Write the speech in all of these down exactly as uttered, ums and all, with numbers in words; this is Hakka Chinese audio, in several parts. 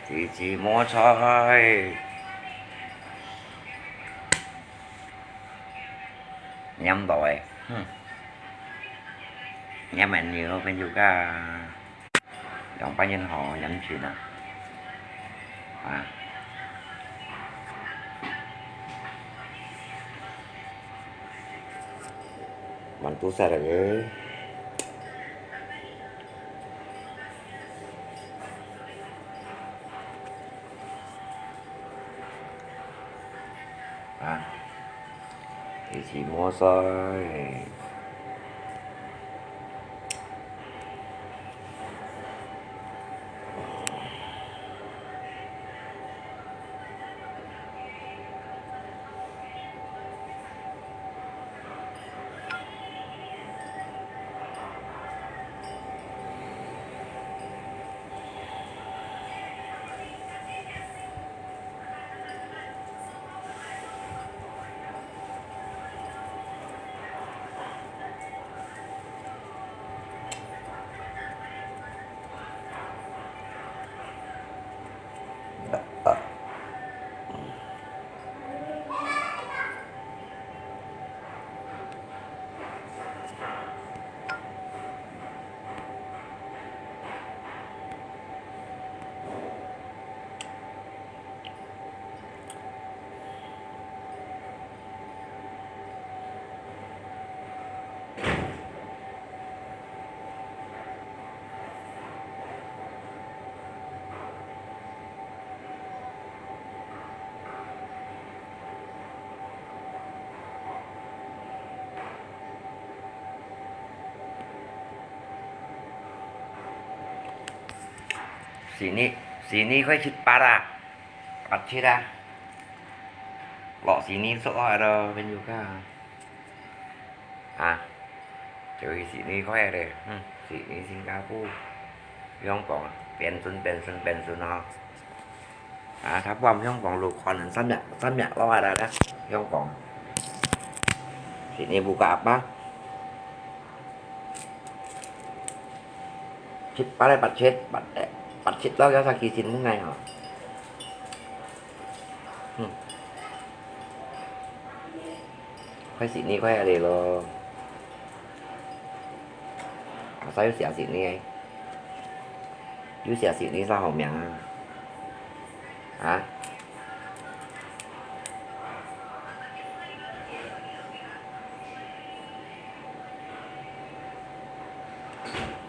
自自摸菜，黏到欸，哼，黏个牛朋友个，兩百元好，黏群啊，啊。 滿肚塞了耶。啊，一起摸索欸。 悉尼，悉尼開七八啊，八七啊，落悉尼縮下咯，朋友家。 啊，就去悉尼開个咧，嗯，悉尼、新加坡、香港啊，變順、變順、變順吼。啊，差不多香港路可能三日、三日落下來啦，香港。悉尼buka apa？七八个八七，八，八七咯，有啥去新聞个吼。嗯。 開悉尼開下咧咯。啊，啥有寫悉尼个？有寫悉尼啥好名啊？啊？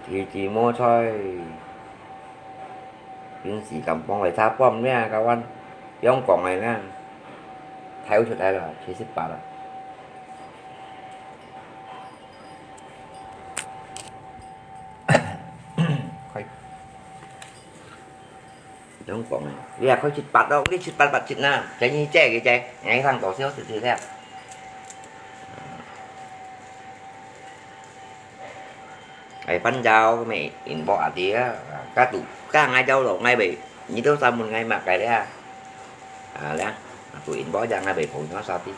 自自摸菜。 用時間放來，差半晡呢，甲阮用講个呢，敨出來了，七十八了。快，用講个，你也快七八咯，你七八八七呢，這你這个這，你看多少是不是了？ 哎，pan jau kami inbox ati啊，ka tu, ka ngai jau lo, ngai bai, ni tu samun ngai mak kai lia. Ah, lia, aku inbox ja ngai bai phone nyo sapi.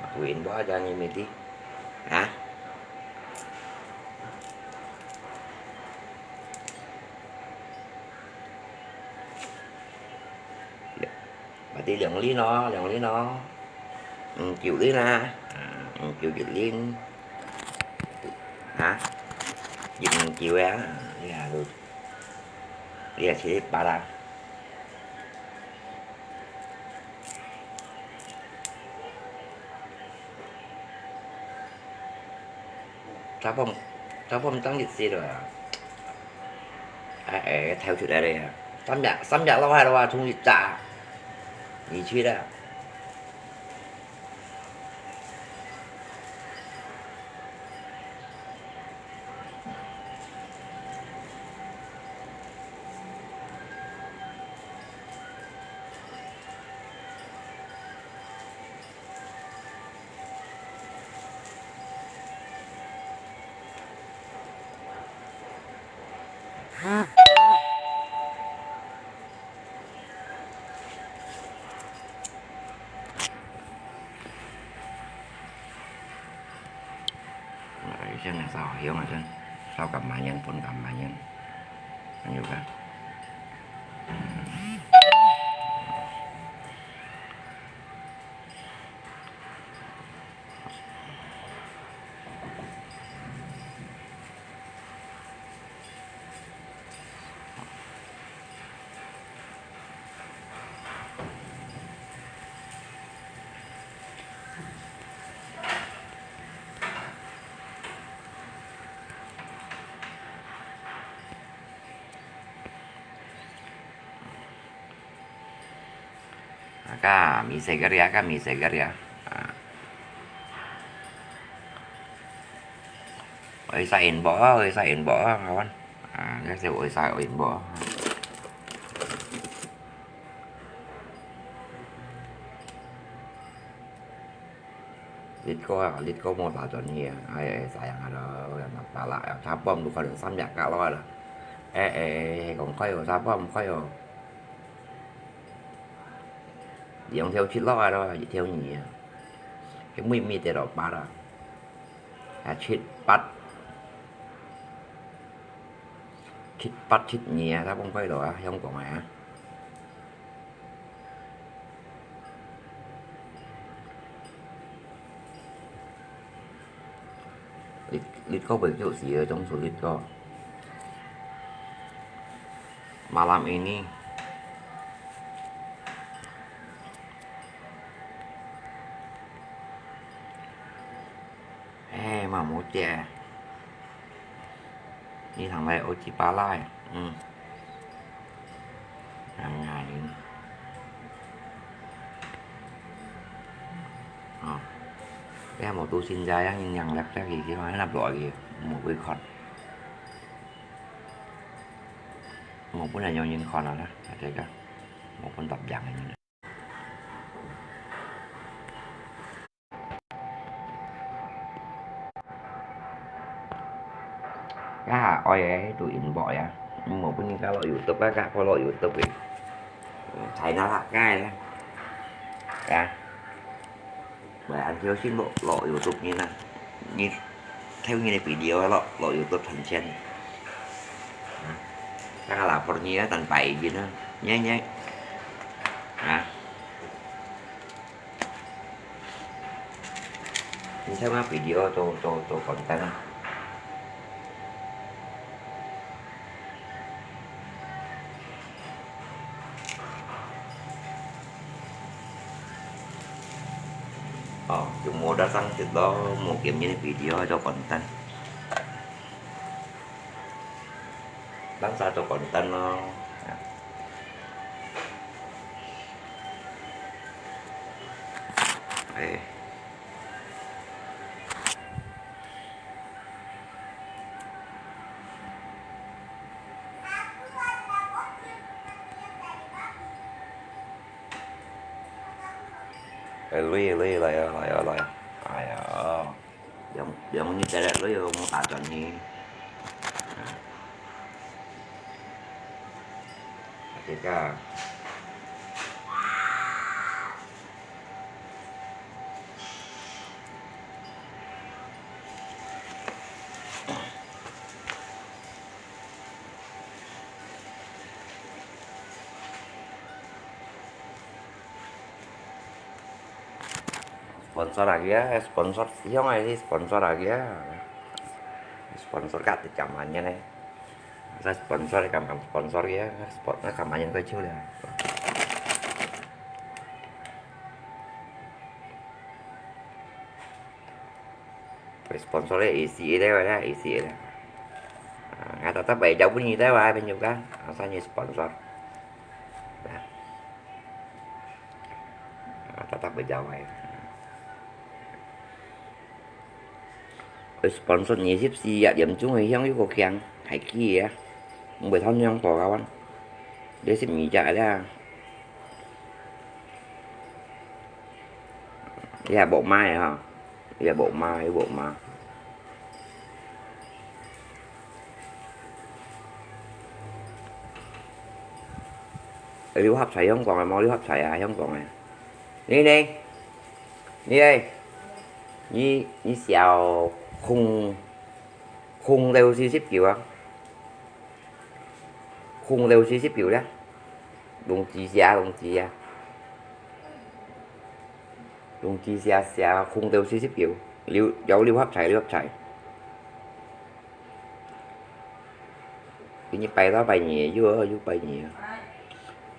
Aku inbox ja ni miti. Ha? Berarti 兩零咯，兩零咯。五九零啊，啊，五九一零。啊？一五九个啊，你啊，你啊，七八啊。 Tapom, tapom tang yit sit lo. Ai, ai, thèo chhut lai le. Samyak, samyak lo hai lo a, chung yit cha. Ni chhut a. 先來燒香啊，先燒柑仔煙，分柑仔煙，還有个。啊，該，mi se kari啊，該mi se kari啊。啊。Ôi sa inbo啊，ôi sa inbo啊，kawan。啊，這係ôi sa inbo啊。Lit ko啊，lit ko無打轉去啊，哎，sayang啊咯，pala啊，sa pom都可能三隻角落啊咯。哎，哎，講開哦，sa pom開哦。兩條直落啊咯，一條二啊。佢每每跌落八啊。啊，七八，七八七二啊，sa pom開咯啊，香港啊。 Lit, lit ko baju sih ya, dong sulit ko. Malam ini. Eh, mamuti. Ni thằng này ôi chị ba lai. Ừ. Hàng ngày. Ờ. Cái một tu sinh ra yang yang lặp cái gì kia mà lặp loại gì. Một cái con. Một cái này nhau nhìn con rồi đó. Thấy chưa? Một con tập dạng này. 啊，愛个都inbox啊，無分人家落YouTube啊，家婆落YouTube个，才那啦，該啦，啊，來，恁小心落落YouTube呢啦，你偷你个video落落YouTube賺錢，啊，該个lapor你啊，等擺一邊啊，你你，啊。 你睇下video做做做content啊。哦，就無得上去咯，無見面个video做content。 Bangsa做content咯。哎。 哎，來來來啊，來啊，來啊！哎呀，兩兩日才來，來哦，無打轉去。啊，這個。 Sponsor lagi ya, sponsor, yang ai sponsor lagi ya. Sponsor kat di kamarnya nih. Sa sponsor, kamarnya sponsor ya, spot na kamarnya kau cul ya. Sponsor le isi ile wala isi ile. Nga tetap bai jauh bunyi tai wa penyuka, asalnya sponsor. Nah. Nga tetap bai jauh ai. Sponsor ni sip si ya diam chung ai hiang yu ko kiang, hai ki ya. Mbai thon hiang to kawan. Dia sip mi ja ada. Ya bok mai ha. Ya bok mai, bok mai. Ê, liu hap chai Hong Kong à, mò liu hap chai à, Hong Kong à. Nè, nè. Nè, ê. Nè, nè xiao khung. 空到四十九啊，空到四十九咧，用紙寫，用紙啊，用紙寫寫空到四十九，六，有六合彩，六合彩。今日拜到拜二，又，又拜二啊。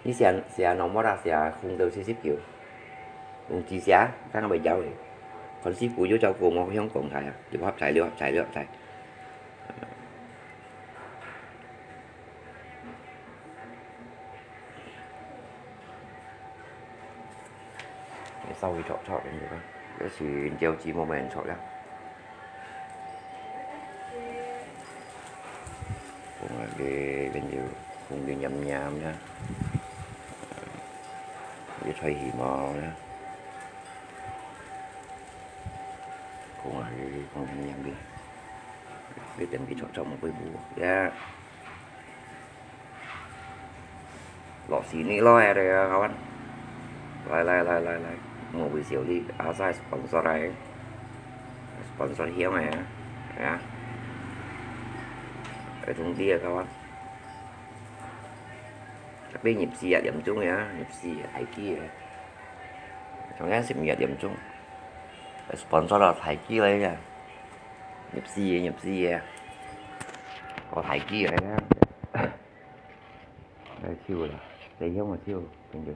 你寫，寫normal啊，寫空到四十九，用紙寫，看會曉个。看師傅有照顧無，香港大啊，六合彩，六合彩，六合彩。 你稍微炒炒，跟住講，有時朝節目無人炒了。講啊，佢跟住講佢黏黏啦，佢菜起毛啦。講啊，佢講黏黏个，佢等佢炒炒無會糊，呀。 落時你來啊，這個，kawan。來，來，來，來，來。Mau video你，asal sponsor來。Sponsor香啊，啊。愛通知啊，kawan。特別入市啊，點鐘啊，入市啊，大機啊。從前十二點鐘。Sponsor到大機來啊。入市啊，入市啊。哦，大機來啊。 來，手啦，細香个手，跟住。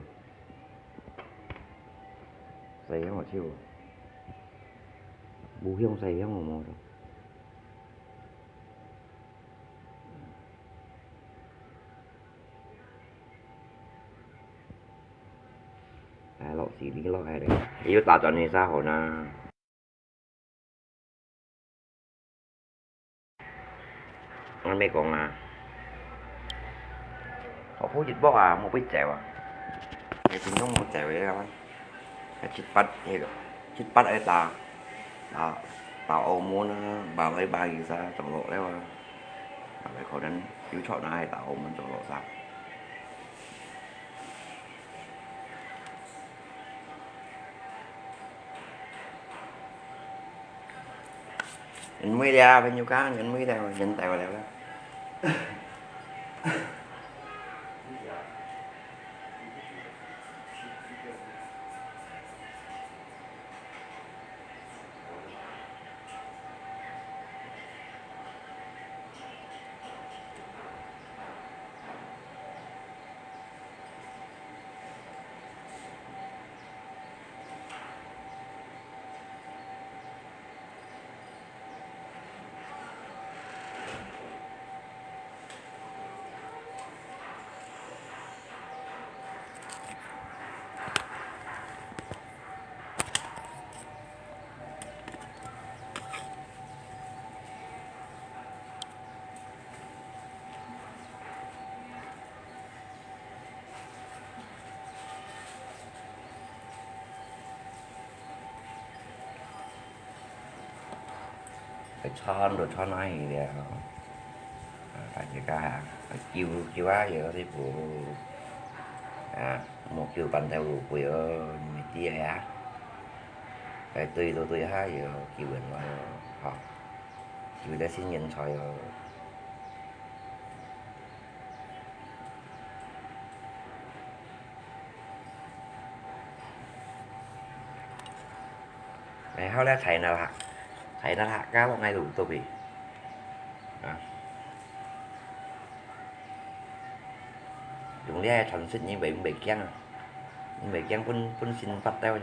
細香个手。無香細香个無。來，落時你落來咧，你又打轉你啥好呢？ 𠊎乜講啊，學好一駁啊，莫會走啊。你平常莫走个啊，七八个，七八个打，打，打澳門啊，百來百二三，中落了啊。啊，可能有出那个打澳門中落啥。 Nhân mười了，朋友讲，nhân mười了，nhân掉了啦。佢穿都穿哪去了？啊，大家啊，救，救啊，有師傅啊，莫救半條路過哦，你知个啊。該對都對下有救人咯，吼，救得新人才哦。 哎，好了，channel哈，channel哈，搞到𠊎YouTube去。啊。用這个傳說，你袂，袂驚啊？你袂驚分，分神發到樣？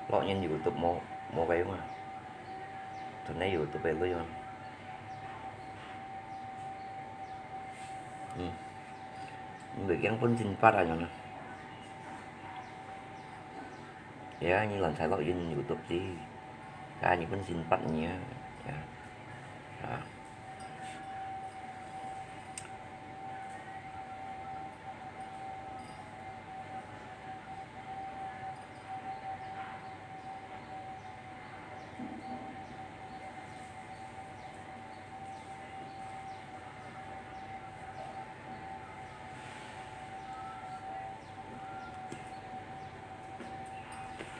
落人YouTube無，無个用啊？存个YouTube个鐳啊？嗯。 你袂驚分神發啊，樣啊？Ya，你亂採落人YouTube去，啊，你分神發你啊，ya，啊。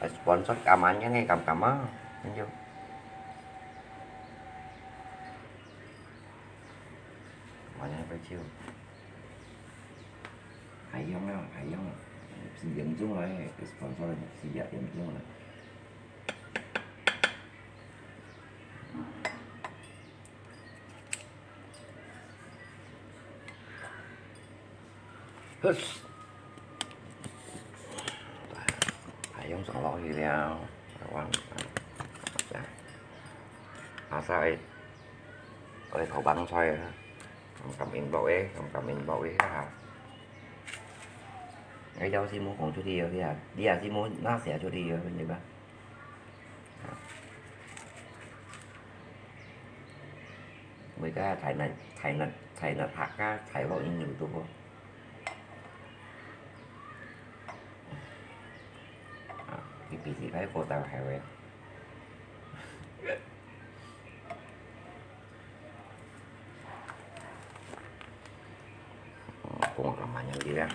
Sponsor keamanan ni kam-kam ah. Lanjut. 就，太陽啊，太陽啊，四點鐘來，sponsor四點鐘來。太陽上落去了，啊，阿三愛，愛偷放菜啊，感感應到誒，感感應到誒哈。哎，要是無講出去哦，你啊，你啊是無拿寫出去哦，你吧？ 每个台南，台南，台南客家，台灣人有多。啊，你比起来，我倒还会。 Kung ka manyang dia.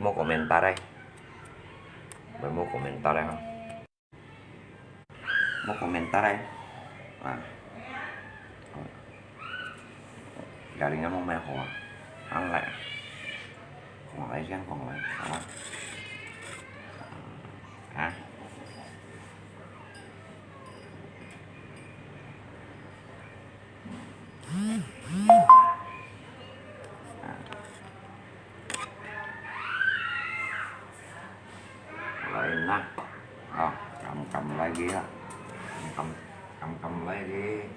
Mau komentar eh. Mau komentar eh. Mau komentar eh. Ah. Galing na mau may hoa. Ang lai. Kong lai siang kong lai. Apa? Ah. Lain na. Ah, kam-kam lagi ya. Kam-kam, kam-kam lagi.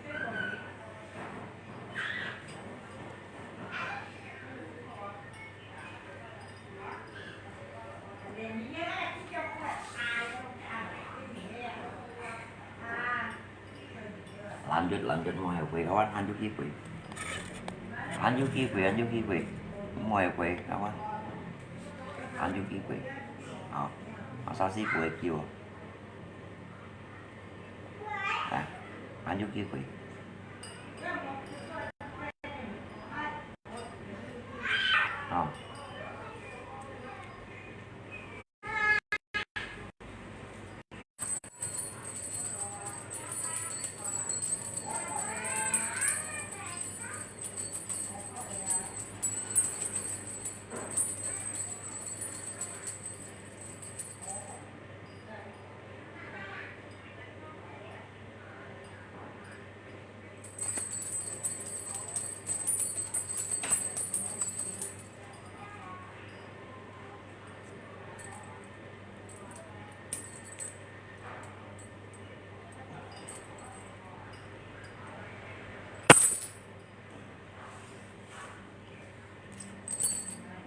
Lanjut, lanjut, mau hai kuih kawan, lanjut ki kuih. Lanjut ki kuih, lanjut ki kuih. Mau hai kuih kawan. Lanjut ki kuih. Ah, asa si kuih kiu. Ah, lanjut ki kuih. Ah.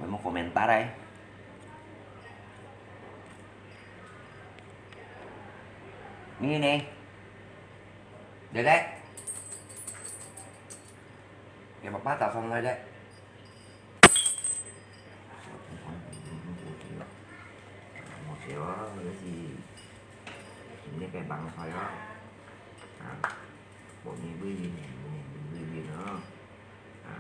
Mau komentar eh. Ni ni. Dek dek. Kaya papa tak sama dek. Một triệu á, cái gì? Những cái bằng thôi á. À, bộ này với gì này, bộ này với gì nữa. À.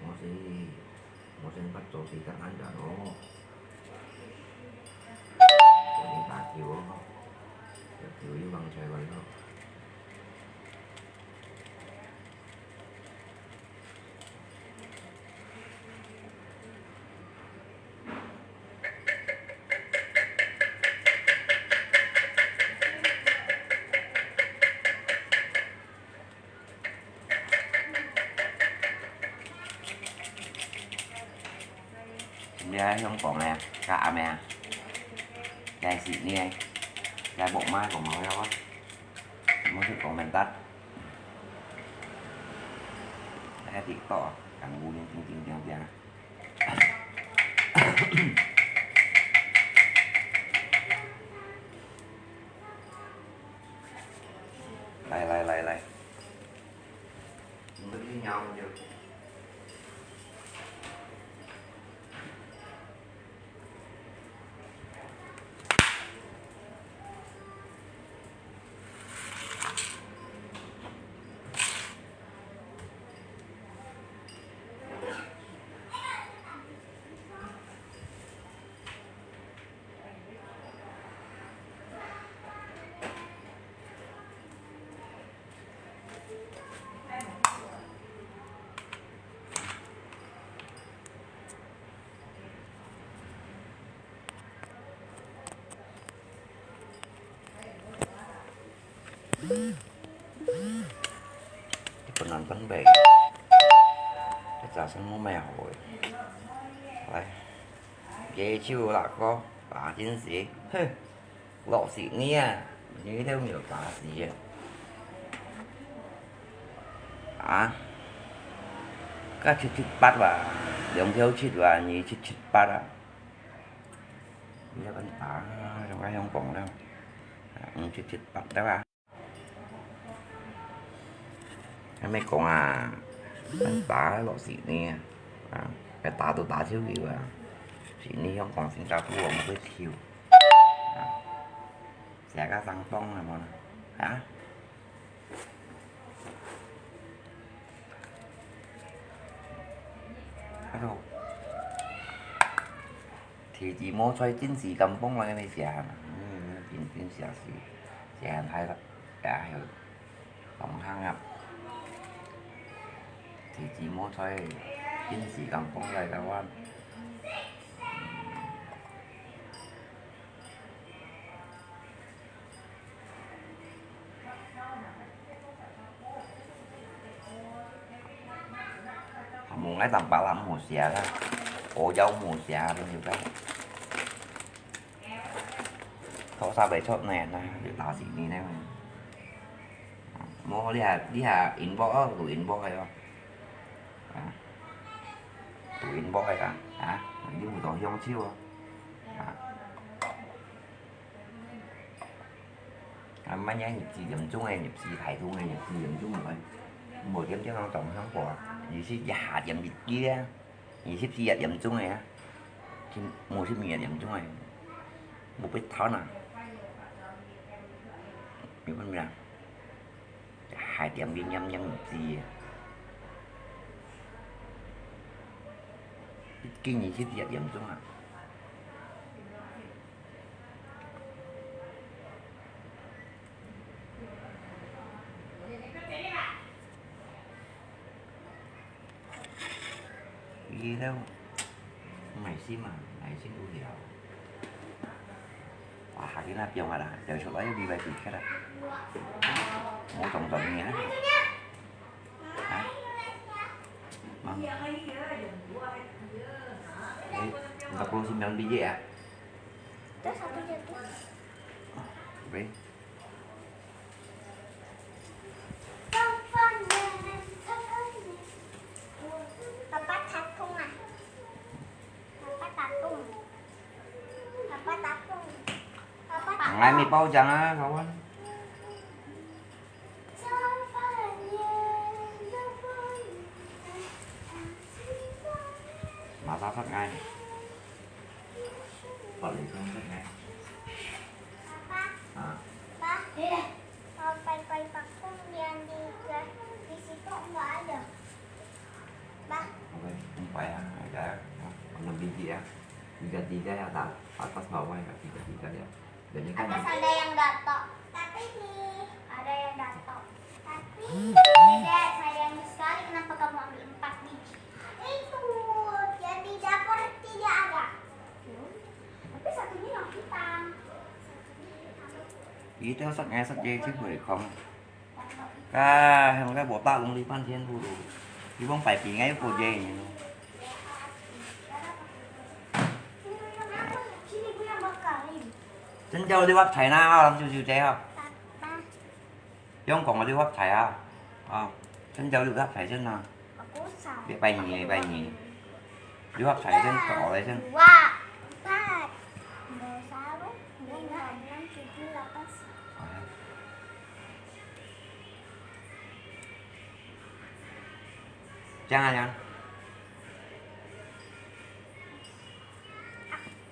Mosing, mosing pat cho si kang han jan o. Mosing ta kiu o. Kiu yu bang chai bang o. 該香港个，該阿妹啊，該係你个，該木馬講好了啊，莫去講明白。該TikTok啊，講烏龍叮叮叮叮。來來來來。 本人準備，一隻生活蠻好个。來，雞手辣椒，打精水，哼。 落實你啊，你都沒有打死啊。啊？該七七八啊，兩條七啊，你七七八啊。你要跟打，怎麼樣講呢？啊，五七七八對吧？ 還沒講啊，打落實呢，啊，該打都打手球啊，是你香港、新加坡，我們會跳，啊，寫個上當啊，無啦，啊？Hello。 地址無在，真係敢放來你寫嘛？嗯，真真寫是寫很害了，也還有同行啊。地址無在，真係敢放來个話。 無愛當巴拉無寫啦，我要無寫啦，你知道。Thổ sáp會出呢，那就打死你呢。無，你還，你還inbox哦，有inbox个哦。啊，有inbox个啊，啊，你有當享受哦。啊。 啊，麼个入市嚴重个，入市大宗个，入市嚴重个，無點點樣當香港啊，二十一下點入去啊，二十四也嚴重个啊，無十二也嚴重个，無必要啊，有分別啊？ 還點點點點入市啊！今年係比較嚴重啊！佢兜耐心啊，耐心有條。哇，下緊啊，變化啦，就出來又比較急个啦。無動作呢啊？啊？啊？哎，你个布是棉被子啊？多少被子？啊，喂。 爸爸打工啊？爸爸打工。爸爸打工。爸爸打工。Ngai mi pau jang ah, kawan. Masak sak ngai. Pag-ikon sak ngai. 啊。爸，我拜拜，把公园的歌，你是讲我的。爸。OK，明白啊，大家啊，我们理解啊。Tiga-tiga ya, tak? Atas bawah ya, tiga-tiga ya. Dan ini kan Atas ada yang dato. Tapi ni ada yang dato. Tapi Dek, sayang sekali, kenapa kamu ambil empat biji? Itu, yang di dapur tidak ada. Tapi satunya yang hitam. Ý thức rất nghe rất dễ chứ không phải không. Cái không cái bộ tao cũng đi pan thiên thu đủ. Đi bóng phải phí ngay cô dễ như nó. 真正六合彩啦，哦，九九姐哦。爸爸。香港个六合彩啊，哦，真正六合彩真啊。我不想。禮拜二，禮拜二。六合彩真搞个真。哇，爸，没啥咯，没啦，咱出去了，但是。哎。这样啊，这样。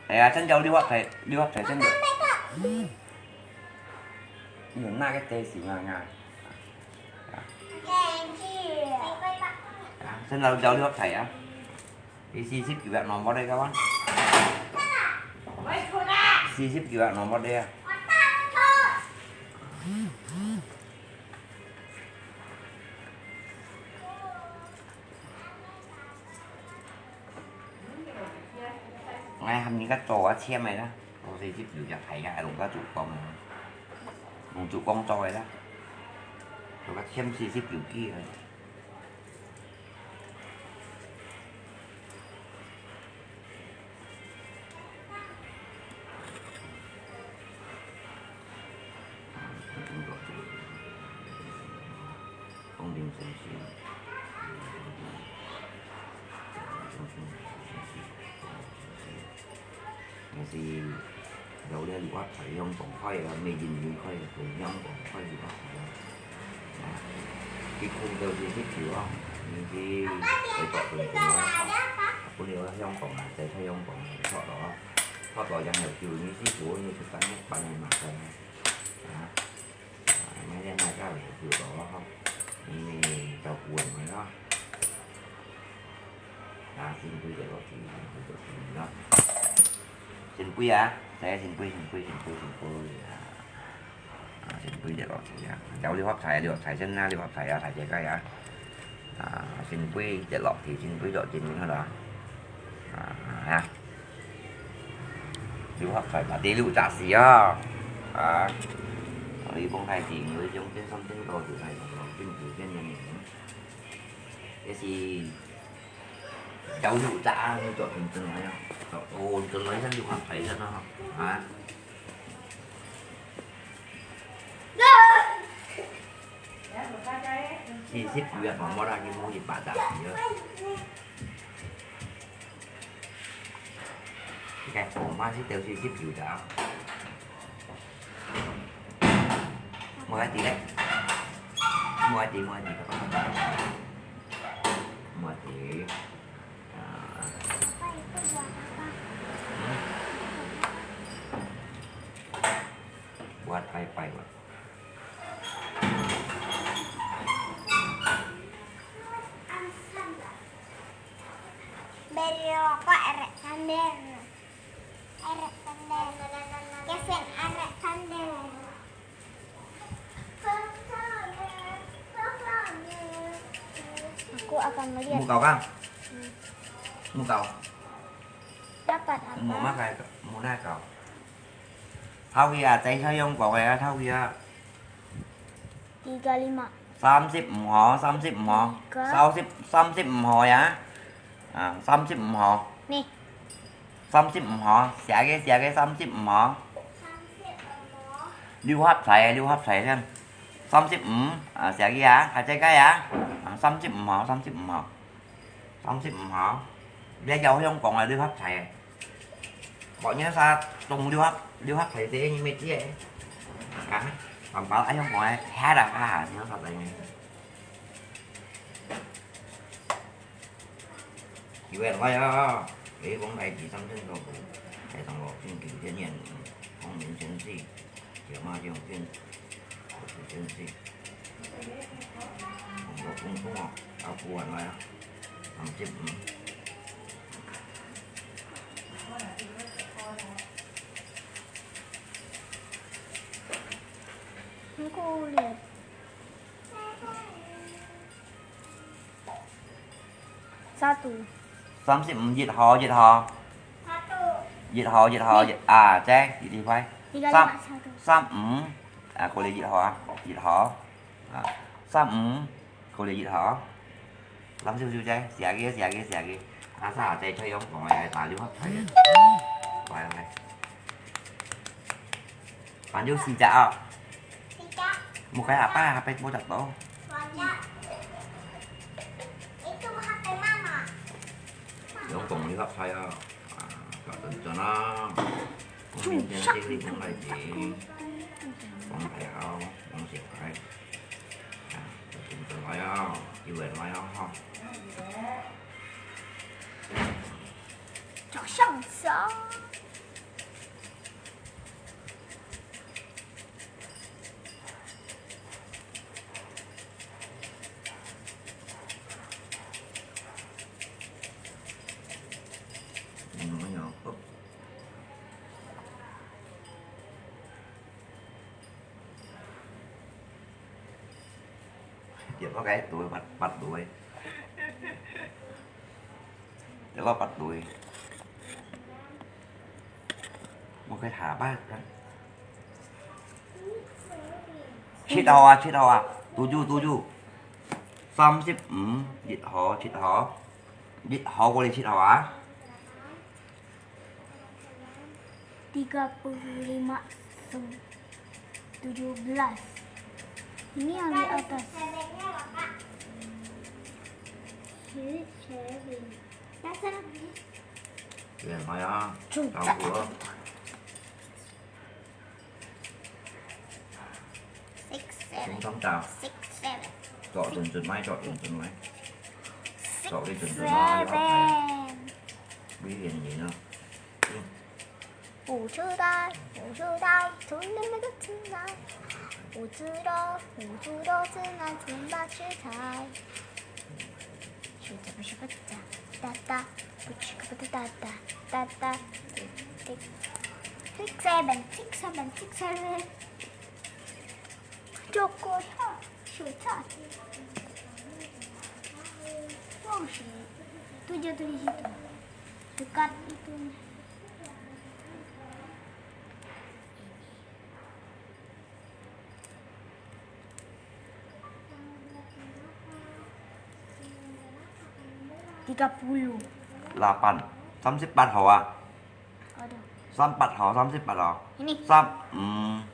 哎呀，真正六合彩，六合彩真个。你用那个袋子嘛，啊？啊，真正六合彩啊！你四十九个number个哇？四十九个number个啊？ 𠊎喊人家做啊簽个啦，做四十九隻牌啊，弄个做工啊，弄做工做个啦，做个簽四十九支啊。 但是有了六合彩香港開啊，Made in Lee開啊，同香港開六合彩啊。啊，佢空到四十九啊，你去，去度中中啊，本來香港啊，在在香港啊，托到啊，托到然後就你是做你就等於辦理嘛，啊，啊，買了買到就做到啊，你照顧人嘛啊。 啊，聖杯就落去，聖杯就落去啦。聖杯啊，大家聖杯，聖杯，聖杯，聖杯啊！啊，聖杯就落去啊！有六合彩，六合彩先啦，六合彩啊，大隻雞啊！啊，聖杯就落去，聖杯落前面好啦。啊，啊，六合彩嘛，第六隻是啊！啊，你講太定，你中間三千多就係咯，政府先人民。 這是有六隻啊，你做平均來啊，哦，平均來先六合彩先啊，啊。四十九啊，無啦，佢無一百隻啊。你看，我媽是得四十九隻啊。 無愛滴咧，無愛滴，無愛滴，無愛滴。啊。嗯。無愛拜拜。 Beli rokok Alexander. Alexander. Kevin Alexander. Aku akan melihat. Mukau kang. Hmm. Mukau. Dapat apa? Mau makai, mau naik kau. Thâu kìa, cháy sao yong kok kìa, thâu kìa. Tiga lima. Samsip mho, samsip mho. Tiga. Samsip, samsip mho ya. À, samsip mho. Nè. Samsip mho, xia kê, xia kê, samsip mho. Samsip mho. Liu hap cháy, liu hap cháy xem. Samsip m, à, xia kê ya, hap cháy kay ya. À, samsip mho, samsip mho. Samsip mho. Bia yau yong kok liu hap cháy. Kok nia sa tông liu hap, liu hap cháy tê ni mê tê. À, pam pal ai yong kok ai, hé da ha, ni sa cháy ni. Yu en wai a, kei kong lai ti sam chen kau bu, chai tang lo, jin kiu jian nian, kong min chen si, jia ma jiong jin, ko si chen si. Kong lo kong kong a, a bu an wai a, ang jip, mm. Ang ko ulit. Satu. Samsip m, 一號，一號。Satu. 一號，一號，一，啊，這，一，一排。Tiga lima satu. 三，三五，啊，過來一號啊，一號。啊，三五，過來一號。Langsung sudah, siagi, siagi, siagi. Asa, saya coy yong kong ai, tali hot saya. Bye, bye. 還有四隻啊。四隻。莫該下擺，下擺無隻到。四隻。Itu habis mama。用公里合菜啊，啊，搞等轉啊。我明天經歷講來聽，講大好，講小孩，啊，搞等轉來啊，有人來啊哈。早上早。 Dia pakai tuh, pat, pat tuh. Dia lo pat tuh. Một cái thả bác. Chết hò à, chết hò à. Tujuh, tujuh. Samsip, hmm, chết hò, chết hò. Chết hò, có đi chết hò à. Tiga puluh lima, sem-, tujuh belas. Ini yang di atas. Six, seven. Yang mana? Tahu ah. Six, seven. Chúng ta. Six, seven. Chọn từng chữ máy, chọn từng chữ máy. Six, chọn cái từng chữ nó đi học này. Seven. Bí hiền gì nữa. 五出来，五出来，从那个出来。五出来，五出来，出来，出来，出来。是怎么是不是哒哒，不是个不是哒哒，哒哒，six seven, six seven, six seven. Chocolate, sudah. Tuh, tuh di situ. Dekat itu. Tiga puluh. Delapan. Samsip pat hò à. Aduh. Sampat hò, samsip pat hò. Ini. Sam, hmm.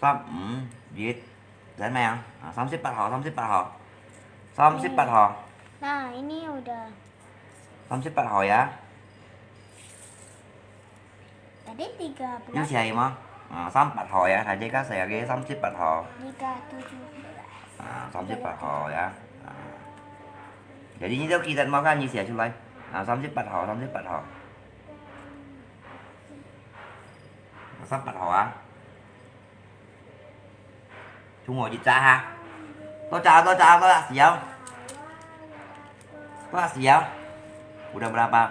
Sam, hmm. Jit. Jangan main ah. Ah, samsip pat hò, samsip pat hò. Samsip pat hò. Nah, ini udah. Samsip pat hò ya. Tadi tiga belas. Như siapa? Ah, sampat hò ya. Tadi kan saya ke samsip pat hò. Tiga tujuh belas. Ah, samsip pat hò ya. Ah. Jadi ini tu kita makan ni siapa sulai. Ah, samsip pat hò, samsip pat hò. Sampat hò ah. Chúng ngồi di cha ha. Tocha, tocha, tocha siapa? Tocha siapa? Udah berapa?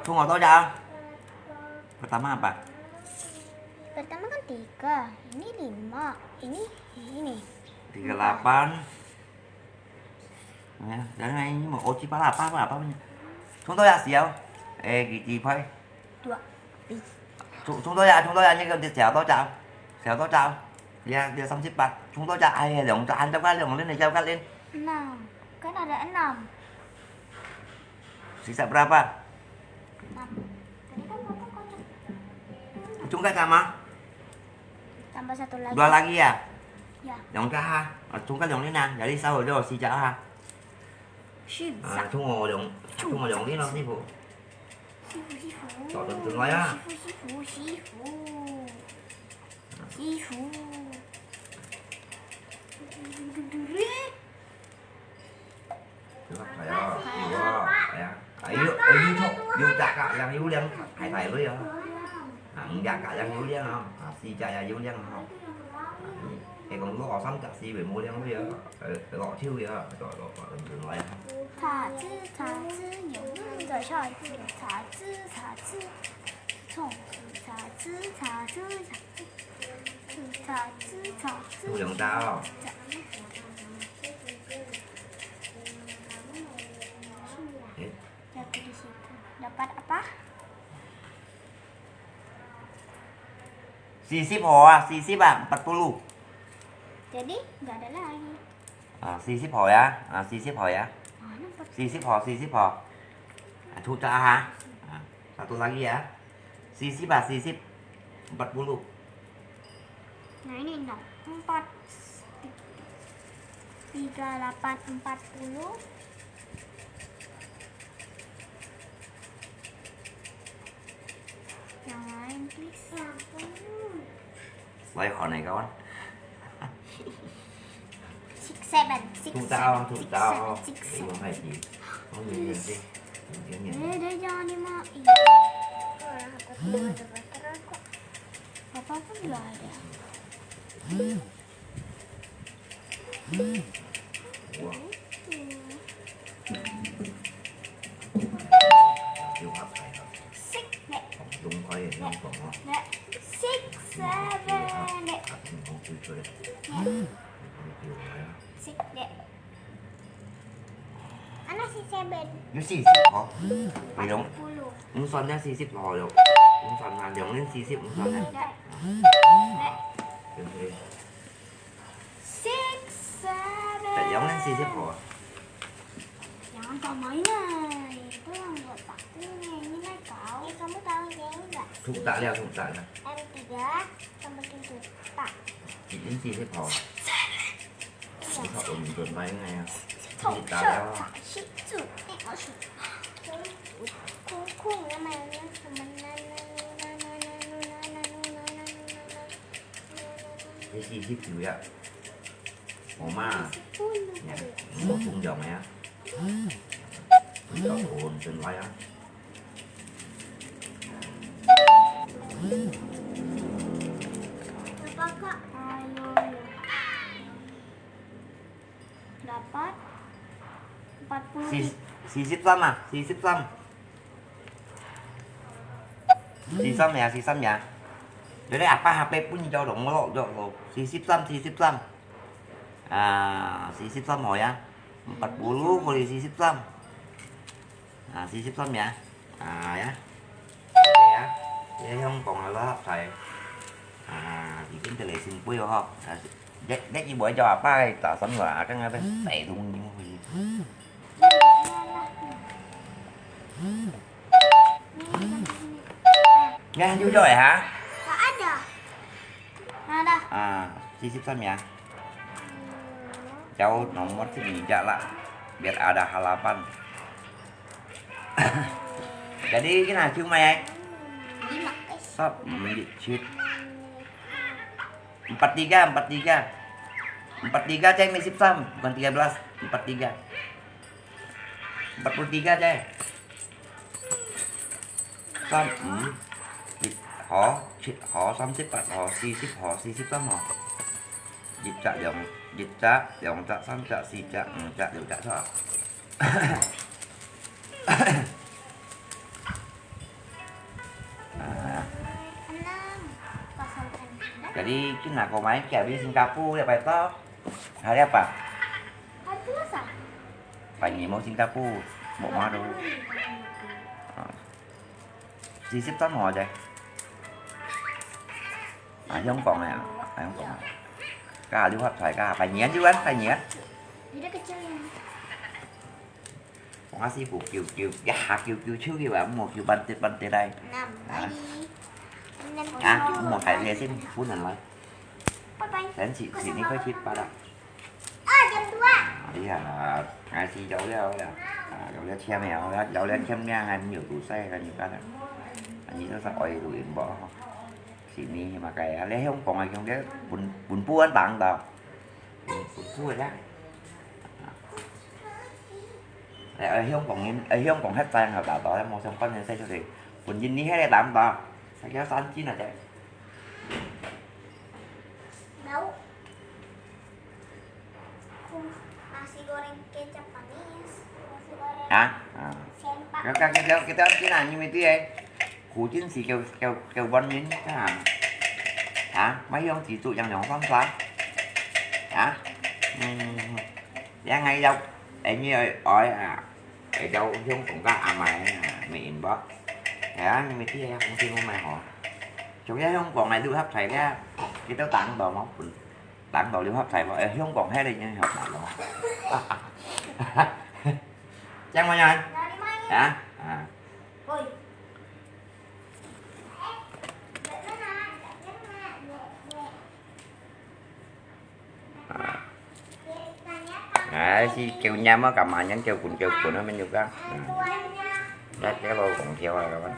Chúng ngồi tocha. Pertama apa? Pertama kan tiga, ini lima, ini, ini. Tiga delapan. Jangan ini mau oci pala apa apa apa punya. Chúng tôi là siapa? Eh, gigi pai. Dua. Chúng, chúng tôi là, chúng tôi là như cái siapa tocha. Siapa tocha. Ya, dia samsip pat. Chúng tôi là ai, 兩隻，兩隻，兩隻，兩隻。Enam. Kan ada enam. Sisa berapa? Enam. Tadi kan Papa kocok. Chúng ta sama? Tambah satu lagi. Dua lagi ya? Ya. 兩隻哈。啊，chúng ta兩隻啊，jadi sao rồi四隻哈。是。啊，chúng我兩，chúng我兩隻咯，師傅。師傅，師傅。找等等來啊。師傅，師傅，師傅。師傅。 Được rồi, à, được rồi, à. À, yêu, yêu, yêu thôi, yêu chả cả yang yêu liang, thải thải lui à. À, không chả cả yang yêu liang à. À, si chả yang yêu liang à. À, cái con lúa có sắm chả si về mua liang lui à. Ờ, ờ, gọi thiếu đi à. Gọi, gọi, gọi, gọi, gọi, gọi. 茶汁，茶汁，有人在下雨，茶汁，茶汁，冲，茶汁，茶汁，茶汁。 Tuh, tuh, tuh, tuh. Tuh, yang tahu. Eh. Jatuh di situ. Dapat apa? Sisip ho ah, sisip ah, empat puluh. Jadi, nggak ada lagi. Ah, sisip ho ya. Ah, sisip ho ya. Mana empat? Sisip ho, sisip ho. Ah, tuh, tuh, ah. Ah, satu lagi ya. Sisip ah, sisip. Empat puluh. Nah, ini dong. Empat, tiga, lapan, empat puluh. Yang lain, please. Why honey kawan? Six, seven, six, seven, six, seven, six, seven. Ini, ini, ini. Eh, dia jangan dimain. Apa pun juga ada. Wah. Six, dek. Dek. Six, seven, dek. Dek. Six, dek. Ano si seven? Yung sisip, oh. Yung, puluh. Yung son niya sisip, oh, yung, yung son niya, yung, yung sisip, yung son niya. Dek. Dek. Yung, yung. Six, seven. Yung, yung sisip, oh. Yang tama ini. Itu yang buat aku ini, ini naik kau. Eh, kamu tahu yang ini nggak? Sudah lihat, sudah lihat. M tiga tambah tujuh. Tak. Yung sisip, oh. Ito, undan tayo ngayon. Kita tayo. Yung sisip juga. Oma. Ya, mau tung jam ya. Ito, undan tayo. Dapat empat puluh. Sis-, sisip sam ah, sisip sam. Sisip sam ya, sisip sam ya. Jadi apa H P pun jauh dong, lo, jauh lo. Sisip sam, sisip sam. Ah, sisip sam ho ya. Empat puluh kali sisip sam. Ah, sisip sam ya. Ah, ya. Oke ya. Ya, yang kong ala sai. Ah, bikin telesin pui ho. Ah, dek, dek ibu aja apa, tak sama lah, kan ada. Sai dong ni mo. Ya, jujur ya. Tak ada. Ada. Ah, sisip sam ya. Jauh nomor sini aja lah. Biar ada harapan. Jadi, kena cium, eh? Lima. Sop, mm, di-, cut. Empat tiga, empat tiga. Empat tiga, cek, misip sam. Bukan tiga belas, empat tiga. Empat puluh tiga, cek. Sam, mm. Di-, ho, cut, ho, sam sip pat, ho, sisip, ho, sisip sam, ho. Jit cak, yong, jit cak, yong cak, sam cak, si cak, mm, cak, liu cak, so. Ah. Jadi, kina ko mai kia di Singapore ya, pai to. Hari apa? Hari Selasa. Pai ni mau Singapore, mau ma tu. Ah. Sisip sam ho aja. Ah, Hong Kong ya, ah, Hong Kong. Ka liu hap thai ka, pai nian juga, pai nian. Dia kecil yang. Kong asi bu kiu kiu, ya kiu kiu chu kiu ba, mo kiu ban tit ban tit dai. Enam. Ah. Tadi. Enam. Ah, mo kai dia sin, pun nan lai. Bye bye. Dan si, si ni koi tit ba da. Ah, jam dua. Iya, ngai si jauh liao ya. Ah, jauh liao ciam ya, jauh liao ciam ya, ngan yo tu sai kan yo kan. Ani sa sa oi lu in bo. Si ni ma kai ya, le Hong Kong ai kiong de, bun, bun puan tang da. Bun puan ya. Ai, ai Hong Kong in, ai Hong Kong het sai ngau da da, mo sang pan sai chu de. Bun yin ni het le tang da. Sa kia san jin a de. Nấu. Nasi goreng kecap manis. Nasi goreng. Hah? Ah. Sempak. Kita, kita, kita, kita ni mesti eh. Kucing si kau, kau, kau ban ni kan? Hah? Mai yong si tu yang yong fang sa? Hah? Hmm. Yang ai yau, ai ni ai, ai ah. Ai yau yong kong ka amai ah, mai in ba? Ya, ni mesti ya, kong si mai ho. Chúng ta Hong Kong này du hấp thầy nha. Cái tao tặng đồ máu. Tặng đồ du hấp thầy mà, ê, Hong Kong hết đi nha, học lại đồ. Chăng mà nhai? Hả? À. Ôi. 係狗娘啊，幹嘛呢？狗睏狗睏啊，乜有个。嗯。這這老公條啊，該個。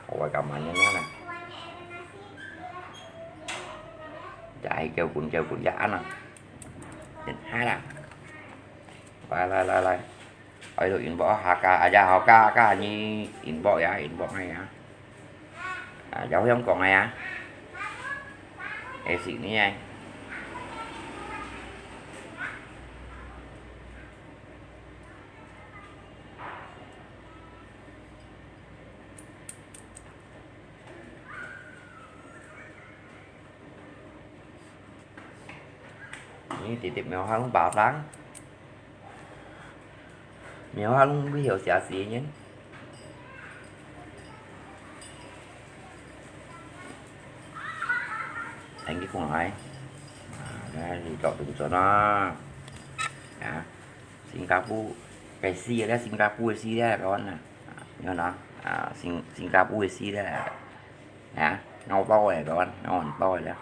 我幹嘛呢？那呢？這係狗睏狗睏，這恁啊。好啦。來來來來。 哎，都inbox下家，啊，這好家，家你inbox呀，inbox呀。啊，有香港个呀。會識你个。你直直描下攏巴掌，描下攏會曉寫字呢。等佢講來，啊，來，你做動作啦，啊，新加坡个詩咧，新加坡个詩咧，講啊，你看啊，啊，新新加坡个詩咧，啊，咬刀个講，咬刀个咧。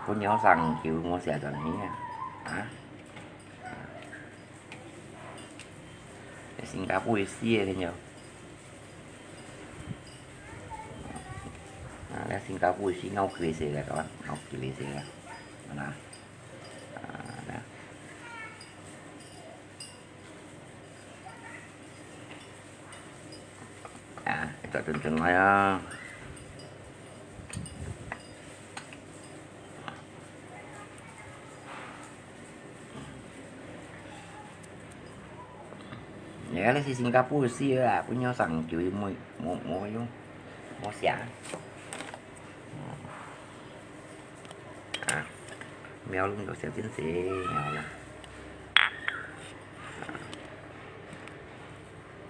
分你上球，無寫上去啊！啊？新加坡詩个朋友。啊，該新加坡詩，我佢寫个，我佢寫个，啊，啊，啊。 啊，一隻陣陣來啊！你看該係新加坡詩啊，分你上球無無無用，無寫。 啊，描龍角小天使，描啦。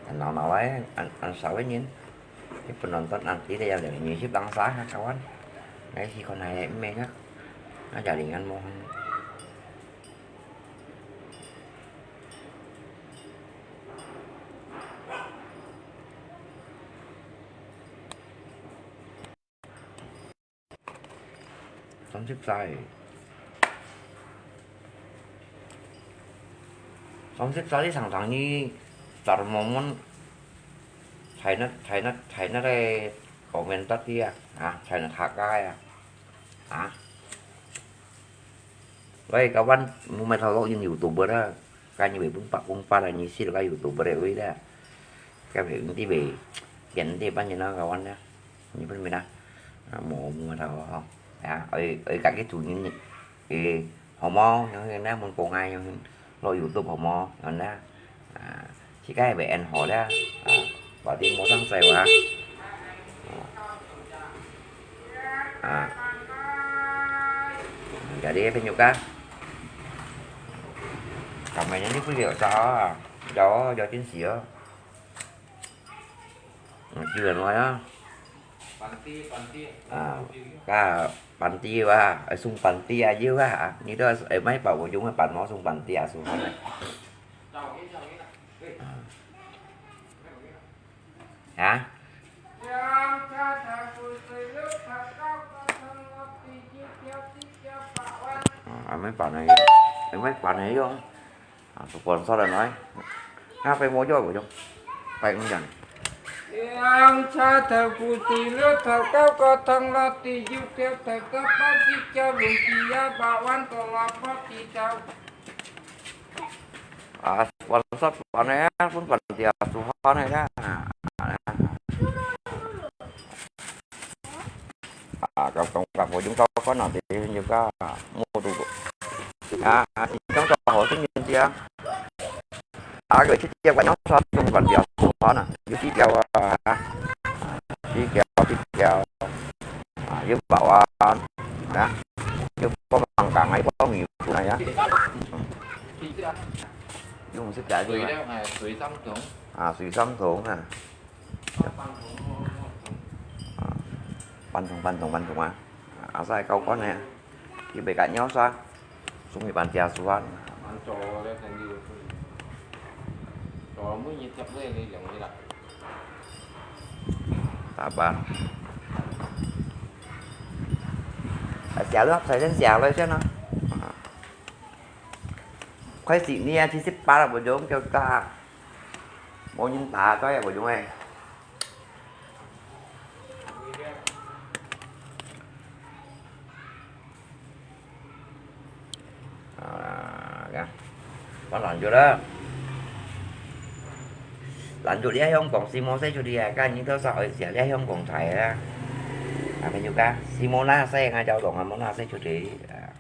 啊，鬧鬧个，恁恁少个人，佢本來都恁幾个人，二十零儕客，客官，來去看下，毋係客，啊，家庭人無。 三十隻。三十隻你常常去Salomon，China，China，China个comment tadi啊，啊，China Hakka个啊，啊。Wei，kawan，mumai thâu lok in YouTuber lah. Kan ni wei pun pak pun pak lah ni sil ka YouTuber wei lah. Ka wei nti wei, yan nti pan ni na kawan lah. Ni pun mina. Mo mo thâu ho. Ya, oi oi ka ki tu ni. Eh, homo, yang ni na mun ko ngai yang lo YouTube homo, yang na. Ah, 自家會安好了，啊，反正無啥事哇。啊，jadi朋友家，咁樣你不了找啊，有有真是哦。嗯，有人來啊。啊，个板底哇，送板底啊，有啊，你都係買包我用个板毛送板底啊，送好了。 啊？啊，買板个，買板个用。啊，sponsor來。啊，被摸掉我就，被你讲。Yang cha thau putih lo thau kau kau thang lo ti yu thau thau kau pa si cha lung ti ya ba wan to la pa ti thau. 啊，sponsor板个，分板底啊，做好个啦。啊，个讲个，我用到看啊，这用个，冇做过。啊，你讲到好听点啊。啊，个去接个，用啥用板底啊，做好呢，有几条啊，几条，几条。 啊，有包啊，啊，有包香港啊，有包米粉啊，呀。嗯。用食个个嘛。水了，哎，水三桶。啊，水三桶啊。啊，半桶，半桶，半桶啊。啊，晒高官呢，佢袂敢要啥。 Sung iban tia suan. An cho le kan yu. Cho mun ni tiap le le yang ni la. Taba. A sia lu hap sai sen sia lu sen na. 開始呢，七十八了，無用，叫打，無人打，再也無用誒。啊，看，放冷卻了。冷卻了，香港係無使出去啊，今日都係愛食這香港菜啊。啊，朋友家，係無拿使，𠊎就講啊，無拿使出去啊。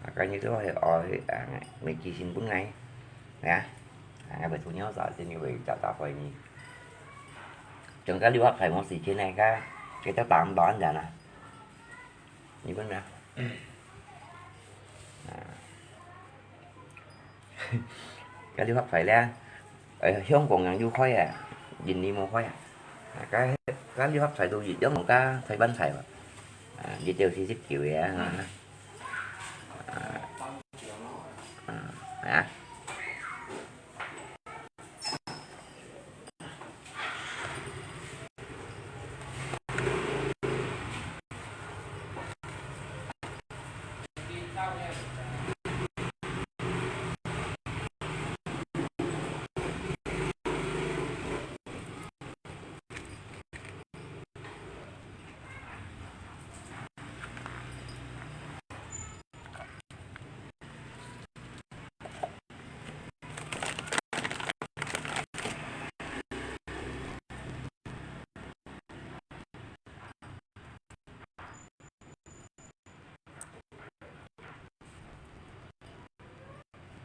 啊，今日都係愛，啊，買寄信分𠊎，係啊，啊，𠊎會做鳥仔，真係會找找回你。像該六合彩無時間呢，該，該隻打毋打人啊？你問啊？啊，該六合彩咧，誒，香港人有開啊，印尼無開啊。啊，該，該六合彩都一樣，同該台灣彩嘛。啊，一條四十九个啊。 啊，啊，啊。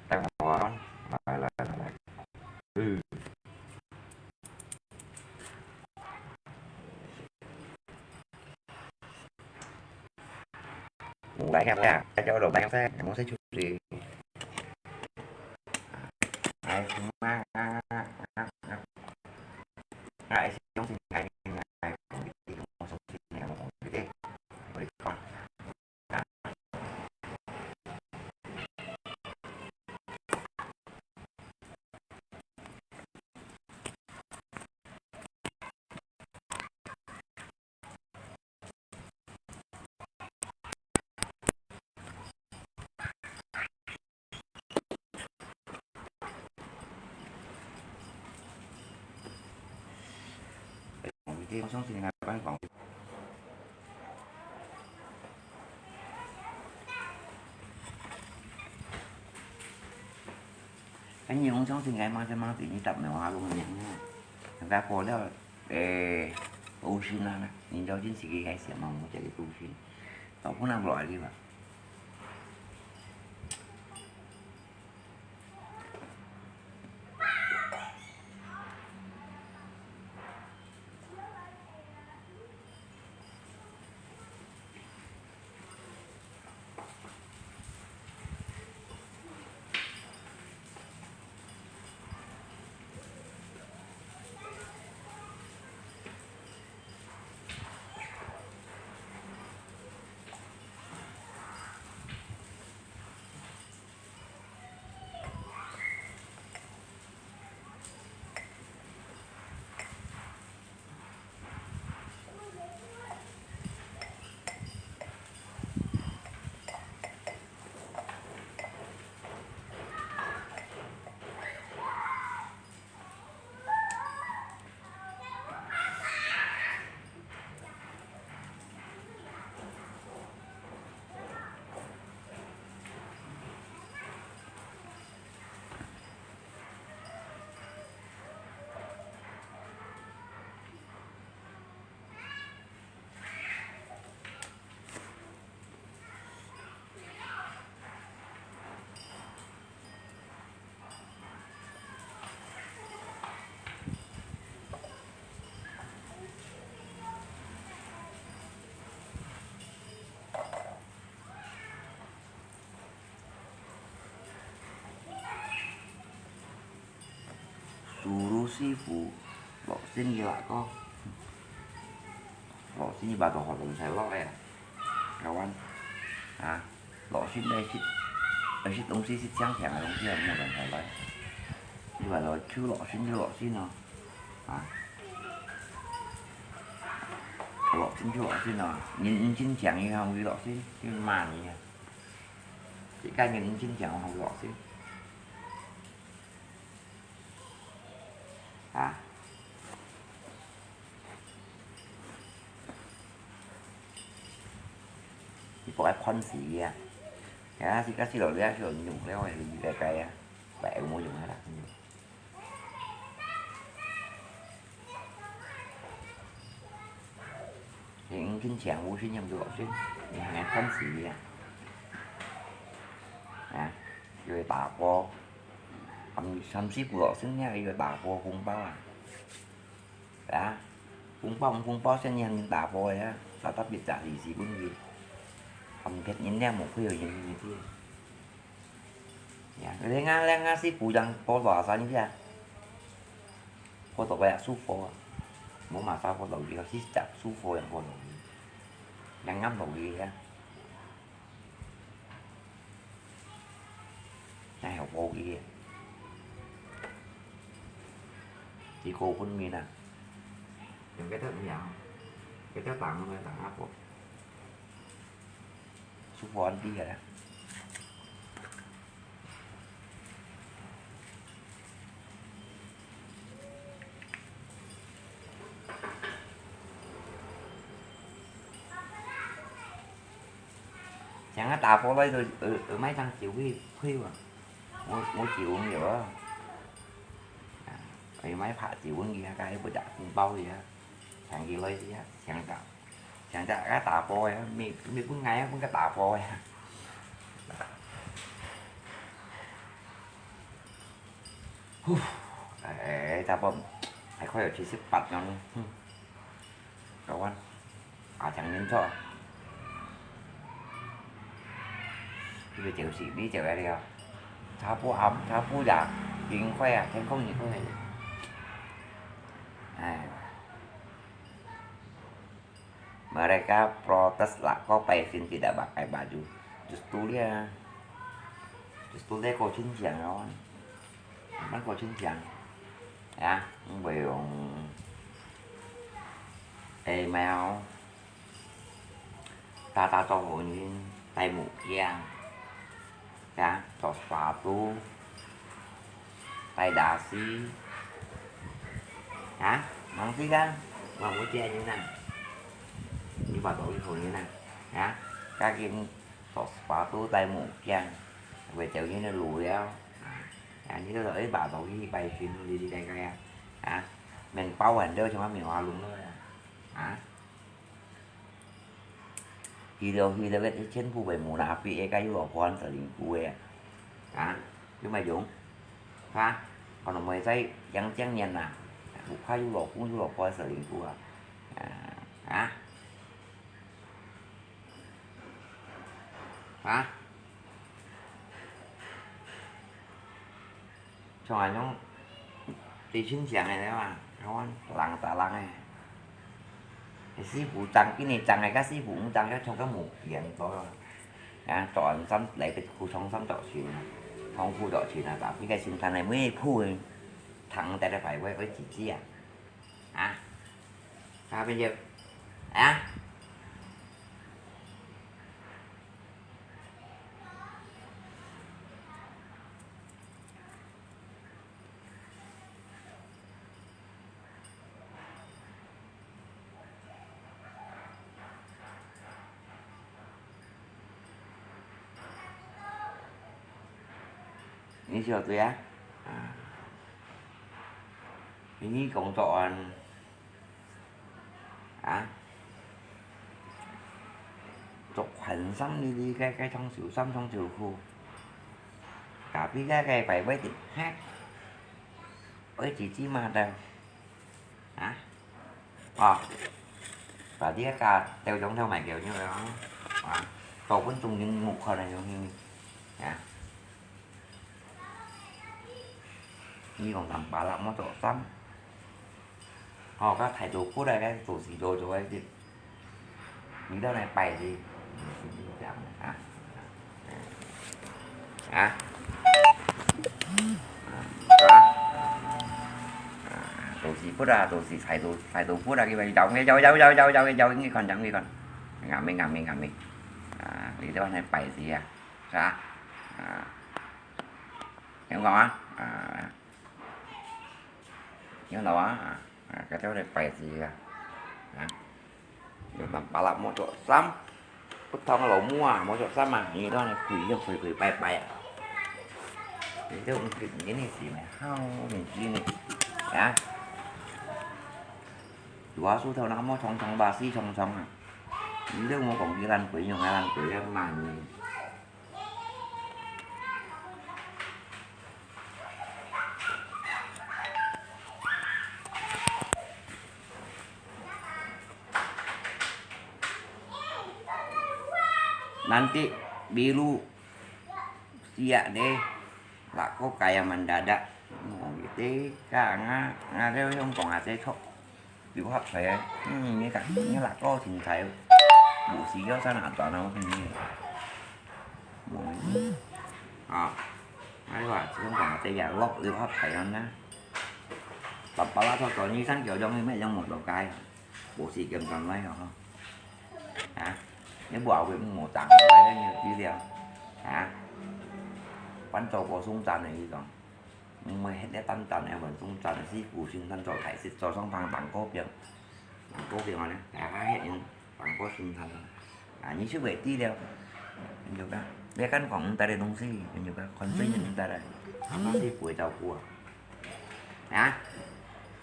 等我，來，來，來，來。嗯。來，來，來，來，來，來，來，來，出去。哎，行啊，啊，啊，啊。 哎，你講相信𠊎，媽就媽對你答無下攏个名啊。人家過了，誒，無信啊，你就真是个該想嘛，我這个無信，到不能來个吧。 Suruh 師傅落先个話講，落先个話就學龍頭落个啊，台灣啊，落先个食，愛食東西食香香个東西啊，莫亂亂來。你話落就落先就落先哦，啊，落先就落先哦，人毋真正个，會落先，就罵你啊。 自家人真正好落先。做愛判死个啊。啊，是，啊，死落去啊，死落去用了个，个个啊，來，無用啊啦。你緊請無信用就老實，你還判死个啊。啊，又會打波，三，三四個老實，你還有打波紅包啊？ 啊，紅包，紅包，先人打波个啊，啥特別，十二時分去，含別人了，無虧有人去个。呀，另外，另外是鼓掌，波多少你看，波多个啊，舒服啊，無嘛啥波多个，是真舒服个波多个，啱啱落去啊。 哪有無去个？一個分明啊。用該條命，該條打，該條打啊，舒服安啲个啦。 像啊打波來都，呃，呃，買張酒去配嘛。我，我酒有啊。啊，哎，買拍酒去啊，該不打紅包去啊，請佢來去啊，請打，請打，啊，打波个啊，沒，沒分𠊎啊，分佢打波个啊。呼，哎，差不多，還快有七十八了呢，哼。 搞完，啊，講清楚。這個就是你這個了，差不多，差不多啦，已經快啊，天空已經快了。哎，mereka protes lah, kok Paisin tidak pakai baju. Justru dia, justru dia kok cincin kawan. 那個親像，啊，毋會用，eh，mau，打打招呼人，戴目鏡，啊，著sepatu，戴dasi，啊，忙死个，我無見人啊，你把道理同人啊，啊，趕緊 著sepatu戴目鏡，會走人个路了。啊，你這個一把刀去拜神，你這個啊，啊，面包很多，像个棉花龍了啊，啊，去了去了，該全部被munafik个，該又老婆很神經病个啊，啊，有沒有用？啊，可能會在陽江年呐，不怕有老公有老婆神經病啊，啊，啊。 啊？像恁樣，對親像个了嘛，𠊎講人打人个。師傅爭，今日爭个，佮師傅毋爭个，像个無緣个。啊，著衫來个褲長衫著穿啊，長褲著穿啊，tapi个身材呢，每鋪个，長得个排位，會擠擠啊。 啊？啊，朋友，啊？你曉得啊？啊。你工作啊？ 啊？著寬衫哩哩个，个長袖衫、長袖褲，tapi个，个排位个，嘿，愛擠擠嘛的，啊？哦，把這個兜中頭買給我，啊？多分鐘你目看來用，啊？ 你講人把人莫著衫，吼，該態度過來，該做事做做个，你到來拜的，啊，啊，啊，做事不啊，做事態度，態度不啊，佢話有有有有有有有，你看，你看，啱咩，啱咩，啱咩，啊，你到來拜的啊，是吧？啊。 聽講啊？啊，聽到啊？啊，該兜來拜子啊？啊，有人把人莫著衫，不同个老母啊，無著衫啊，你都係跪，跪跪拜拜啊。你都毋知你係咩，好年紀呢，啊？有啊，梳頭那麼長長吧，死長長啊。你都無講佢爛鬼，用佢爛鬼，要罵你。 Nanti biru siap deh, lako kaya mendadak. Oh, gitu. Kak, nga, nga, dia yang kong ate chok. 六合彩啊，嗯，你看，你六個清彩，無需要再拿轉咯，你。無，啊，𠊎話，這種講這樣落六合彩樣啊，爸爸啦，做做醫生叫種，你乜樣無做該，無時間轉來哦，吼。啊，你無會無打來，你有資料，啊，反正做過送餐的那種。 毋會歇咧單單个運送站，係孤身單做大事，早上幫幫個表，幫個表呢，大家歇人幫個送餐。啊，你就會知了，朋友个，你敢講毋得个東西，朋友个，看真人毋得个，他媽是不會照顧啊。啊，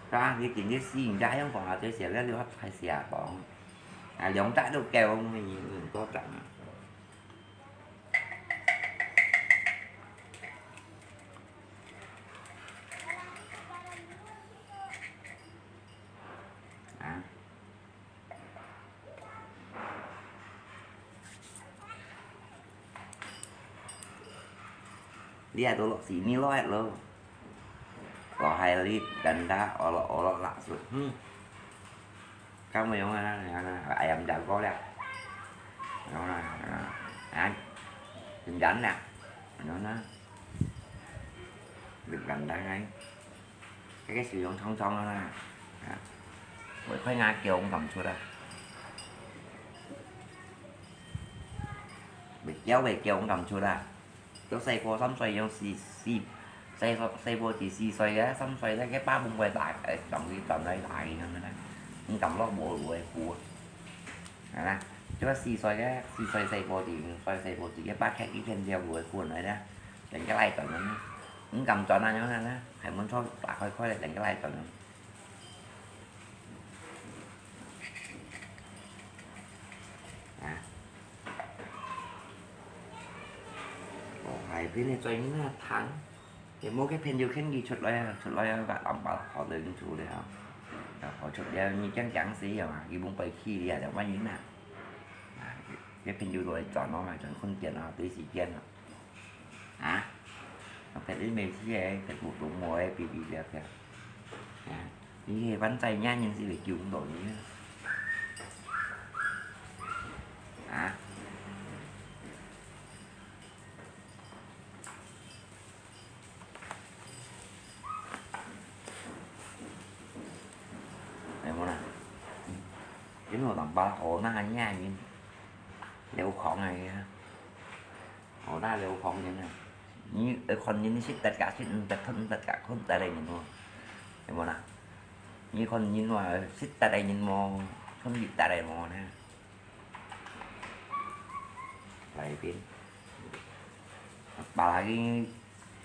是吧？你今日死人家用講啊，最少要六合彩啊，講，啊，兩隻都夠，我們已經多隻了。 啊。你啊，都落死你落咯，落海裡，等下，哦咯，哦咯，辣死，嗯。 Kamu yang mana? Yang mana? Ayam jago lah. Yang mana? Ha? Jangan lah. Yang mana? Jangan dah, kan? Cái cái sự giống thông thông đó nè. Bởi khoai ngà kiểu cũng cầm chuột à. Bởi kéo về kiểu cũng cầm chuột à. 到細個三歲用四，四，細個，細個至四歲个，三歲个，佢爸分佢大，誒，當佢當佢大个樣个啦。你感覺無無个苦啊？係啦，做四歲个，四歲細個至五歲細個至，佢爸開一片條無个苦來啦，等佢來轉个啦。你敢轉啊？樣个啦，還門窗打開開來，等佢來轉个。 啊。哦，海邊个水那燙，也無个朋友肯佢出來啊，出來啊，个暗晡好冷出了，然後出了，你講講死啊嘛，佢無背去了，就萬一啊。啊，个朋友來轉咯嘛，轉空間咯，對時間咯。 啊？Pet ini Messi eh, pet buat rumah eh, pipi dia kan. Ya. Ini ban sai nyanyi si le kiu ndo ni. Ah. Ai mo na. Ini orang balah orang nyanyi. Liu khong ai ya. 好大个空間啊！你，呃，看人識得个，識毋得，分毋得个，分得个人哦，有無啦？你看人話，識得个人無，分識得个無呢？來一遍，把佢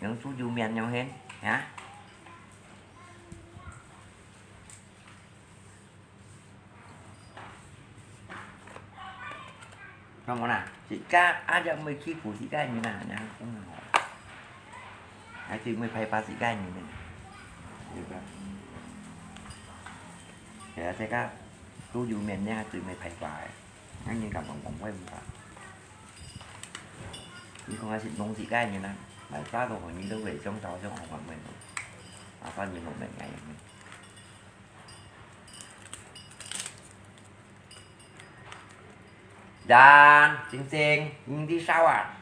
用煮油麵用先，啊？ Kamu na, sika aja mui kiku sika ni na, na, hmm. Ai tui mui pai pa sika ni na. Juga. Ya, sika tu yu men ni tui mui pai pa. Nang ni kam bong bong wai mu ka. Ni kong ai sit nong sika ni na. Mai sa to ni to wei siong tao siong ong wang wei. Apa ni mo men ngai ni. Dan, Sing Sing, Ying đi sao à?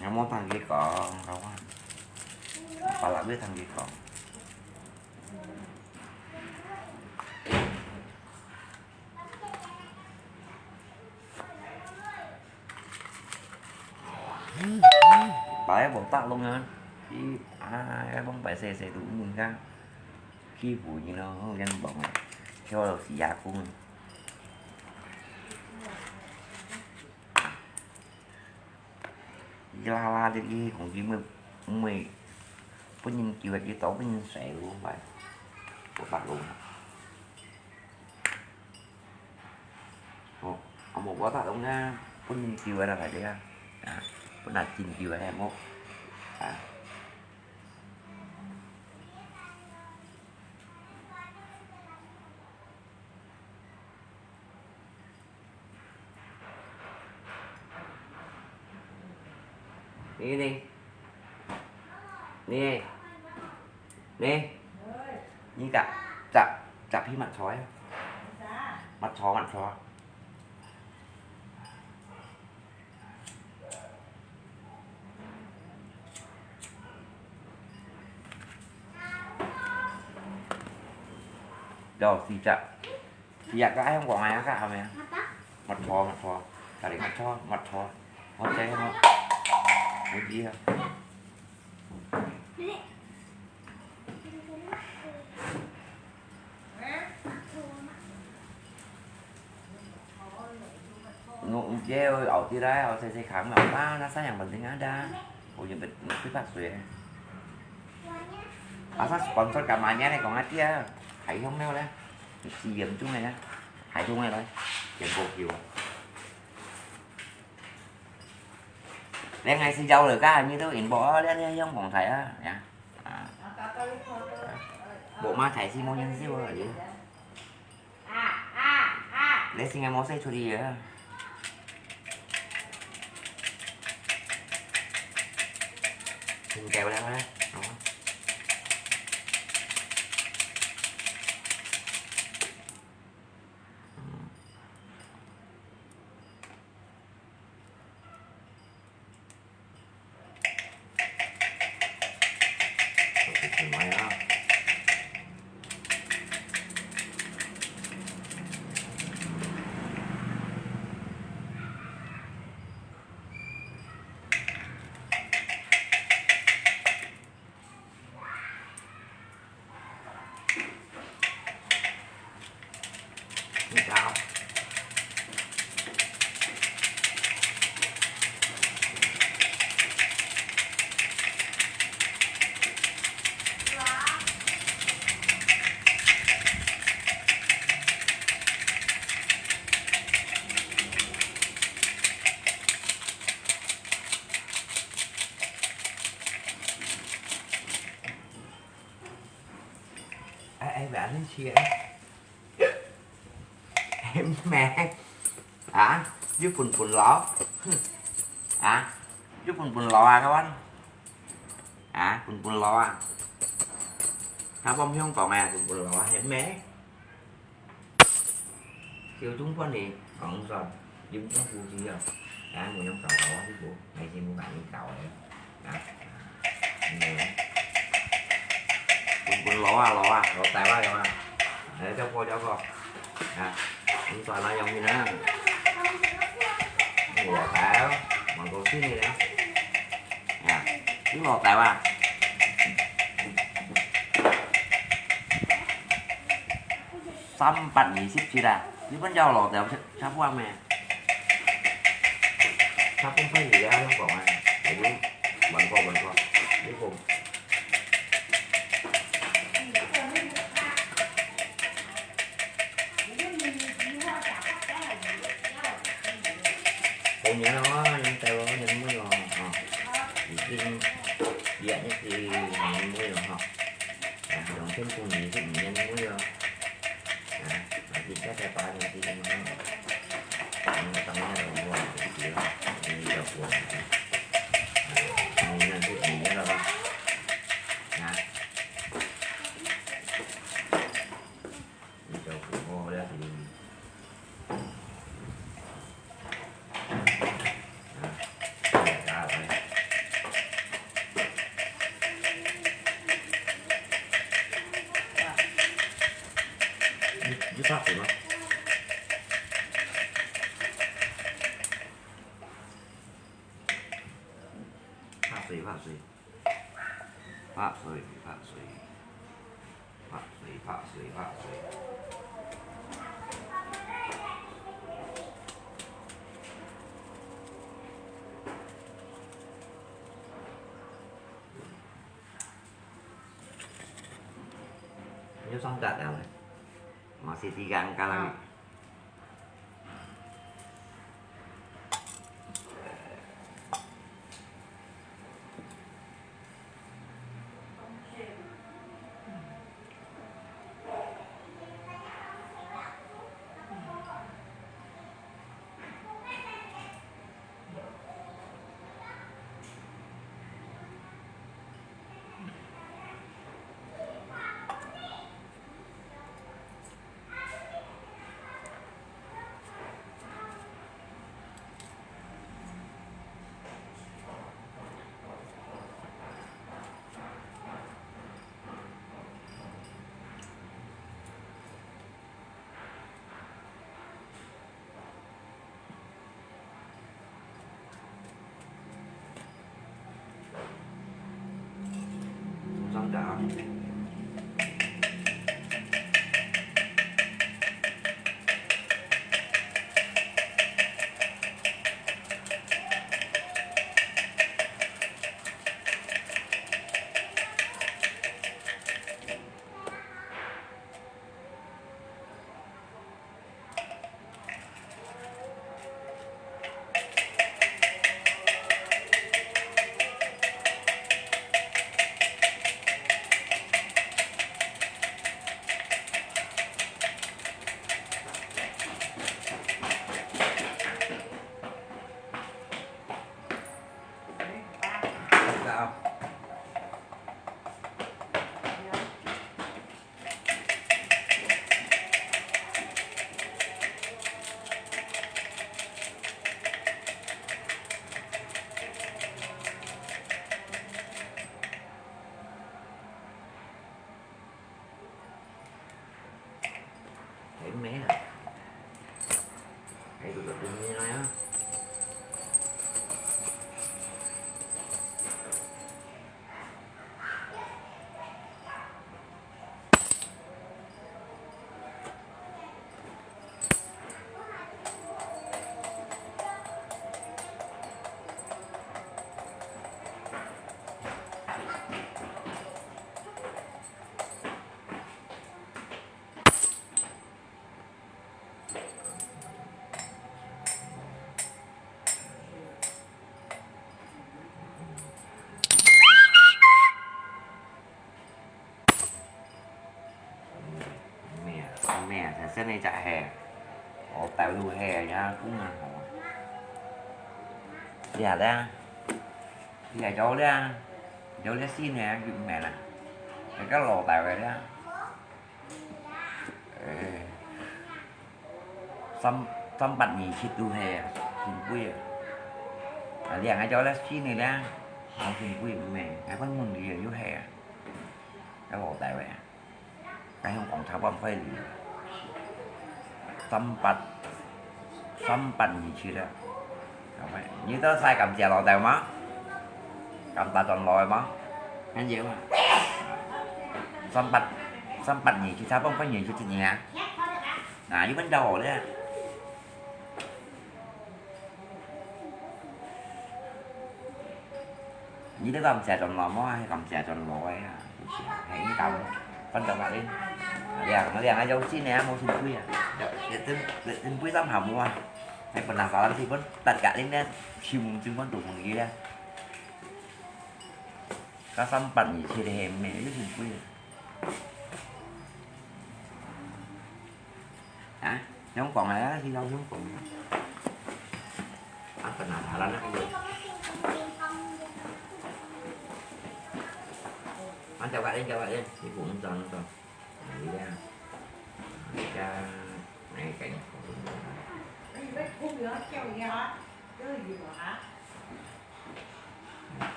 Ngắm món thằng kia có, có, bạn lại biết thằng kia có. 擺無打攏啊，佢啊，往擺細細都人家欺負你咯，好人望啊，跳到死下空。伊拉拉的，伊講佢毋會，毋會分人救，佢都分人洗咯，擺無打攏。 哦，啊，無我打攏啊，分人救啊，大家啊，啊，分阿珍救啊，無，啊。你呢？你，你，你搭，搭，搭去抹菜啊？抹菜，抹菜。 有四隻，四隻个愛用講啊，个後面。抹錯，抹錯，家己抹錯，抹錯，好，再用，好，好知啊。 No, uje, ôi, au ti lai, au sai sai khang ma, pa, na sayang penting ada. Ôi, yang bet, bet pak sui. Asa sponsor ka manya ne, kong atia. Hai hong ne le. Si yem chung ne. Hai hong ne le. Yang bo kiu. Leng ai si jau le ka, ni tu in bo, le, le, yang kong thai a, ya. À. Bộ má thải xí mô nhân siêu hả vậy? Lấy xin ngay mô xe chua đi hả? Mình kéo lắm á. Đó. Ai, ai, bạn lên chia. Em mẹ. À, chứ phun phun ló. À, chứ phun phun ló à các bạn. À, phun phun ló à. Sao bông hiông còn à, phun phun ló à, em mẹ. Siêu chúng con đi, còn rồi, chúng con phu chi à. Cái mùi nhông cầu cầu á, chứ bố, ngày xin mua bạn đi cầu rồi. Đó. Nè. Phun phun ló à, ló à, ló tai quá, ló à. Để cho cô, cho cô. À, không sao, nói giống như nó. Ló tai á, mà cô xí này đó. À, cứ ló tai quá. 三百二十七啊，你本有落掉七，七百咩？七百塊而家香港啊，你搵過搵過，呢個。好嘢咯，飲酒咯，飲杯咯，哦，已經熱一啲，飲杯咯，吼。 啊，兩千公里係五年左右。啊，啊，而家才八年幾咁樣。嗯，當然有過幾多，嗯，有過。嗯，那係五年了吧？啊。 你就過了，你，你拍水嗎？拍水有水，拍水，拍水，拍水，拍水，拍水。你就上架了嘞，我是第一个人看到你。Thấy mé à? Thấy tụi tụi mé nói á. Mẹ, mẹ, thật sự này chả hè. Ổ tàu đu hè nhá, cũng là hổ. Đi à, đi à. Đi à, cháu đi à. Cháu đi xin nè, chịu mẹ nè. Cái các lò tàu về đi à. Ê. 三，三八二七都係啊，真貴啊。啊，兩個鐘咧，四個咧，啊，真貴，毋係，𠊎分問你啊，又係啊，該老弟喂啊，該香港差不多快離啊。三八，三八二七啊。 你都使感謝老豆嗎？感謝轉來嗎？感謝嗎？三八，三八二七，差不多二七一年啊。啊，你分到我咧。你都感謝轉來嗎？感謝轉來啊。 係，係應該个，反正嘛，你，啊，兩，兩個有錢个，無錢貴啊。一，一，一，一杯三下無啊，係本來三十四分，大家恁呢，全部全部都同意咧。該三八二七个係咩？有錢貴啊。啊，香港个啊，去到香港个。啊，本來台灣个。啊，走快點，走快點，你不用走，你走。哎呀，哎呀，哎，趕緊跑。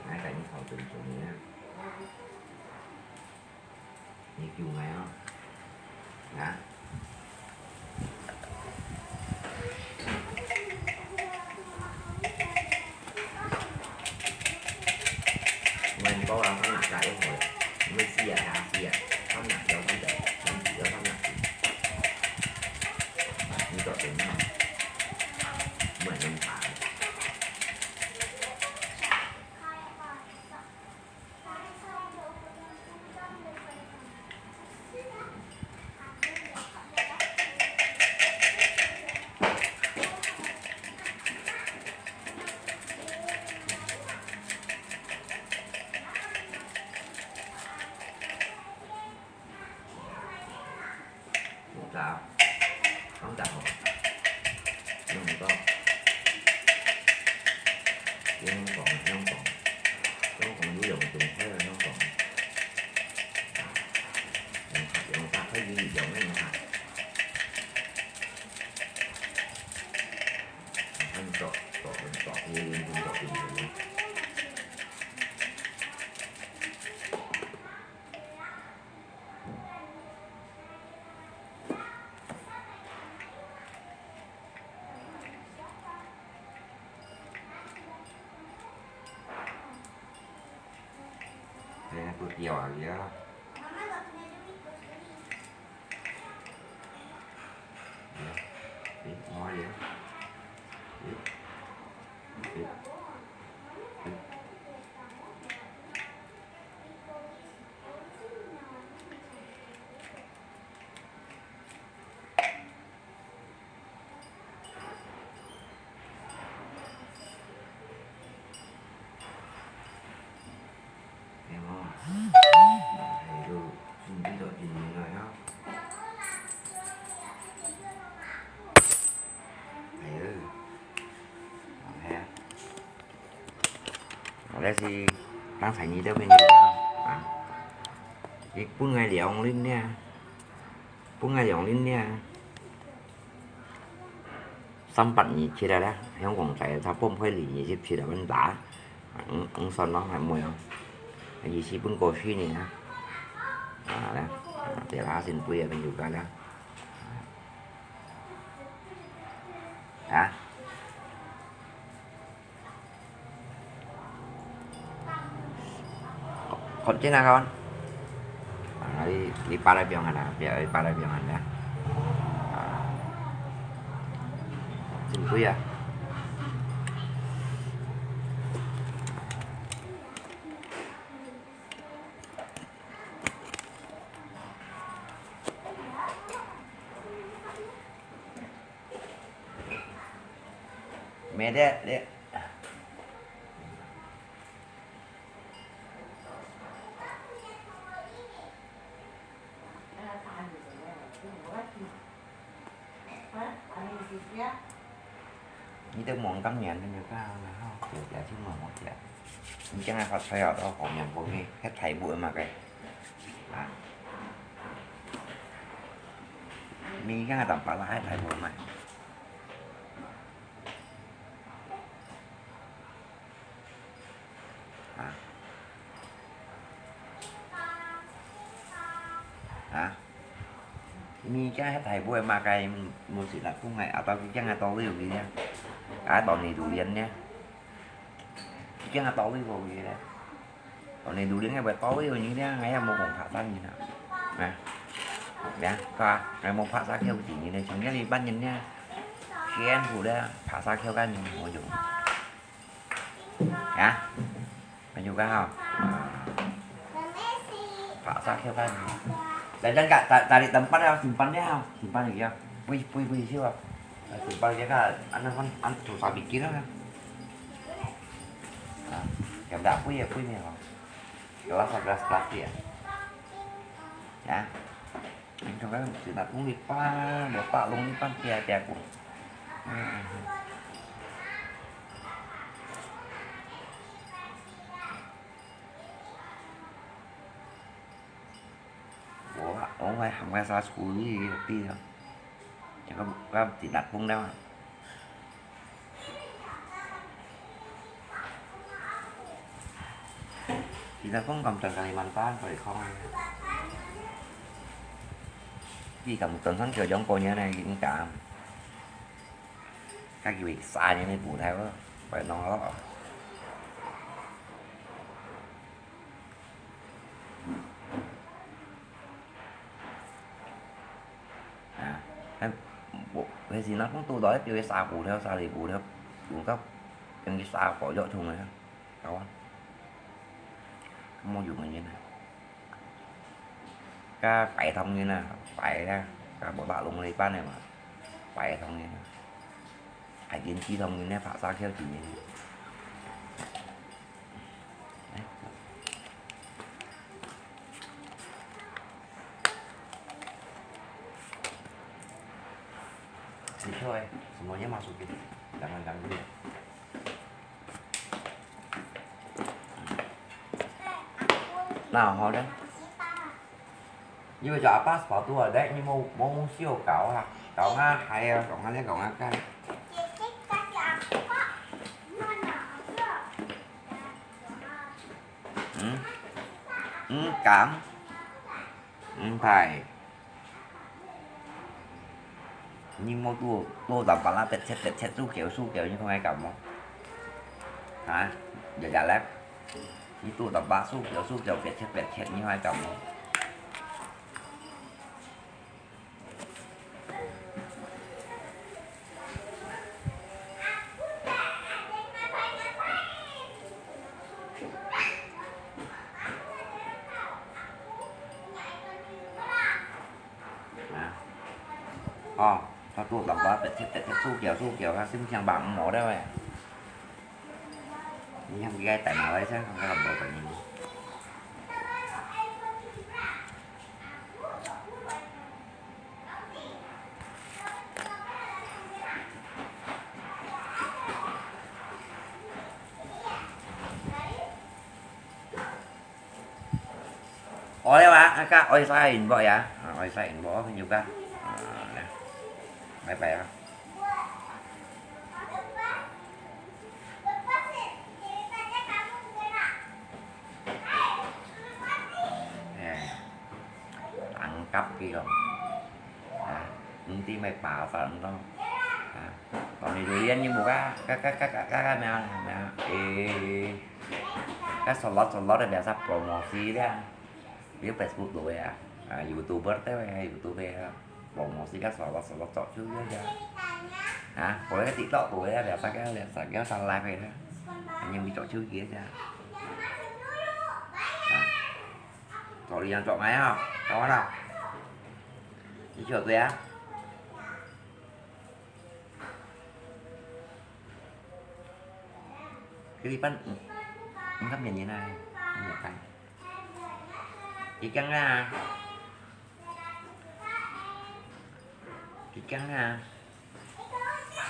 哎，趕緊跑，準準个。 你救𠊎啊！啊！打電話，你們試啊，試啊，三兩條三條，三條三兩條。你做什麼？沒人打。打，剛打好，用到，用講，用講，用講有用，用開了用講，用用打開有用用啊。 哎呀，不掉啊，呀！哎，哎，哎，哎。 哎喲，好黑啊！我這是剛才你這邊有看啊，你分𠊎兩輪呢，分𠊎兩輪呢。三八二七啊啦，香港仔，佢分配你二十七啊，分打，嗯，嗯，算咯，還沒有，二十分過去呢，啊，來，啊，對啦，先不要，朋友，來啦。 啊？好，好，進來，kawan。啊，你，你擺來放下啦，不要，你擺來放下啦。啊，真貴啊。 你都望當年个，你看，然後，有條就問我條。你將來發財啊，到後面後面，該大步嘛該。啊。你看，當巴拉還大步嘛。 啊？啊？你這下大步个嘛，該無事啦，講个，啊，到佢這下到位有幾呢？啊，到你榴蓮呢？佢這下到位有幾呢？到你榴蓮个會到位有幾呢？𠊎也無講拍三年啦。啊？呀，該，𠊎無拍三條幾年呢，從這裡半年呢，辛苦了，拍三條半年無用。 啊？還有个吼？拍三條半。來，咱个，咱，咱，咱辦了，先辦了吼，先辦了啊。喂，喂，喂，是吧？來，先辦了个，恁樣，恁樣，做三筆記了啊。啊，現在貴啊，貴咩吼？有啊，十个，十个啊。啊？ Itu kan, sila kung lipat, lipat, kung lipat, tiap-tiap kung. Hmm. Ủa, ủa, ngoài, ngoài xa school đi, đi rồi. Chắc có, có chị đặt kung đâu à? Kita pun kampung Kalimantan, phải không? Vì kampung sang kiểu giống cô như này, cũng cả. Các vị xa như này, bù theo, phải non đó. 還無，該時若講堵到一條沙布條、沙梨布條，用到用去沙布藥桶个，搞啊，無用个人啊，該白頭人啊，白啊，該無白龍个一般个嘛，白頭人啊，還緊幾頭人呢，拍沙橋幾年。 你說欸，什麼也沒說給你，兩個兩個月。那好的。因為叫阿爸跑肚啊，來，你莫莫笑搞啊，搞啊，還要搞啊，來搞啊，幹。嗯，嗯，講，嗯，派。你莫多多打巴拉，別切別切，手腳手腳，你看愛搞麼？啊，日日咧，你多打巴手腳手腳，別切別切，你看愛搞麼？ 啊。哦，他做老板，別切別切，手腳手腳，他心想把毛的喂。你看，你該帶拿來一下，看看好不好搞呢？ 好了啊，啊，該愛晒銀包呀，啊，愛晒銀包，有个，啊，來，拜拜啊。哎，tangkap佢咯。 啊，毋知麼巴煞毋知。啊，當你榴槤你無个，个个个个个个咩啊咩啊，誒，个salad salad个biasa promosi咧，你Facebook度个啊，啊YouTuber个啊，YouTube个啊，promosi个salad salad做手个啊。啊，我个TikTok度个biasa个biasa个salad个啊，你會做手个啊。啊。 做你樣做𠊎啊，做啊啦。你笑對啊？佢一般，嗯，你看面前啊，你看。你講啊。 佢講啊，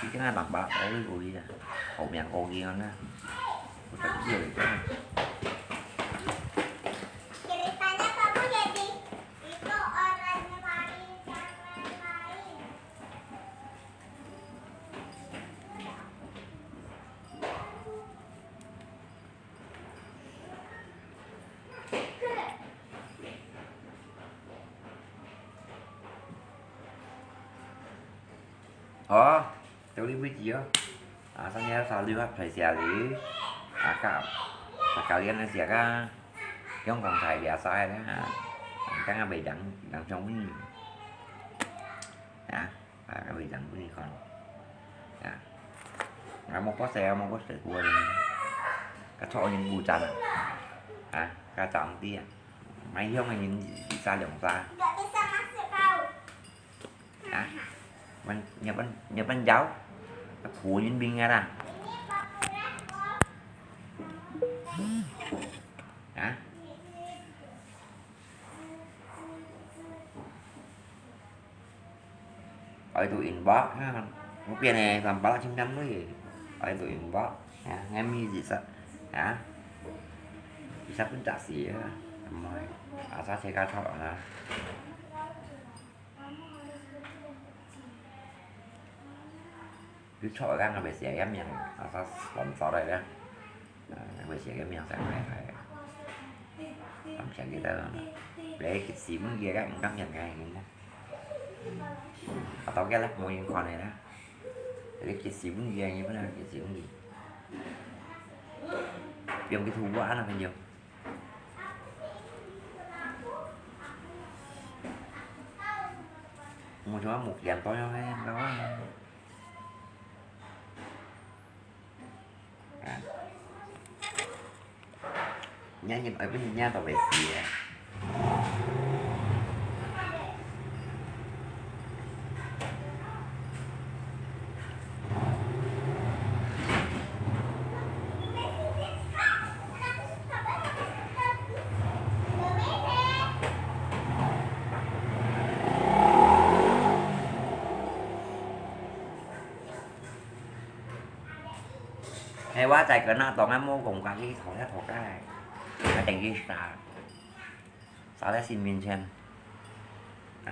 佢講啊，白白，我會會啊，好命好命啊，我就叫佢講。哦，到你為止哦。啊，上面salad啊，拍下來。啊，ka，sekalian nasi ka，用公菜biasa啦，啊，等下袂冷，冷上面。啊。 啊，𠊎會整分你看。啊，𠊎無剝色，𠊎無剝色，我个，該臭人不沾啊。啊，該長啲啊，買香个人一隻兩隻。啊，問，你問，你問有，該苦人兵个啦。啊？ Ai tu inbox ha. Mungkin eh, sampah lah cem-cem tu. Ai tu inbox. Ya, ngemi bisa. Ya. Bisa pun tak sih ya. Amai. Asa saya kacau lah. Cứ chọn ra là phải xé cái miệng, nó sẽ sponsor đây đó. Ờ, phải xé cái miệng sẽ phải, phải. Không xé cái đó. Để cái xí muốn kia các, các nhận ngay. Ở tao cái lắc mua yên còn này đó. Để cái xí muốn kia như thế nào, cái xí muốn gì. Dùng cái thu quá là phải dùng. 我想要木匠多樣个，你知道吗？啊。人家，哎，不是人家都袂死个。 係，我在該那當下無講家己頭一頭家，一定去殺，殺在神面前，啊，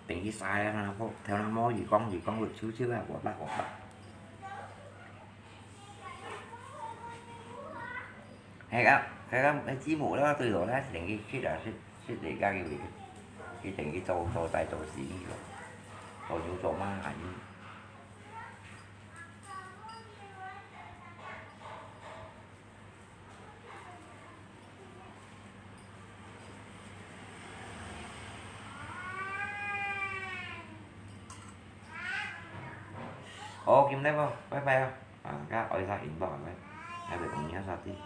一定去殺啊！頭那毛佢講，佢講，手手啊，活白活白。 係啊，係啊，該姊妹咧，對路咧，一定去食啊，食，食自家个位，一定去做，做大做事咯，做牛做馬啊！好，今日無，拜拜啊！啊，該愛啥inbox啊，該，該就同你啊，兄弟。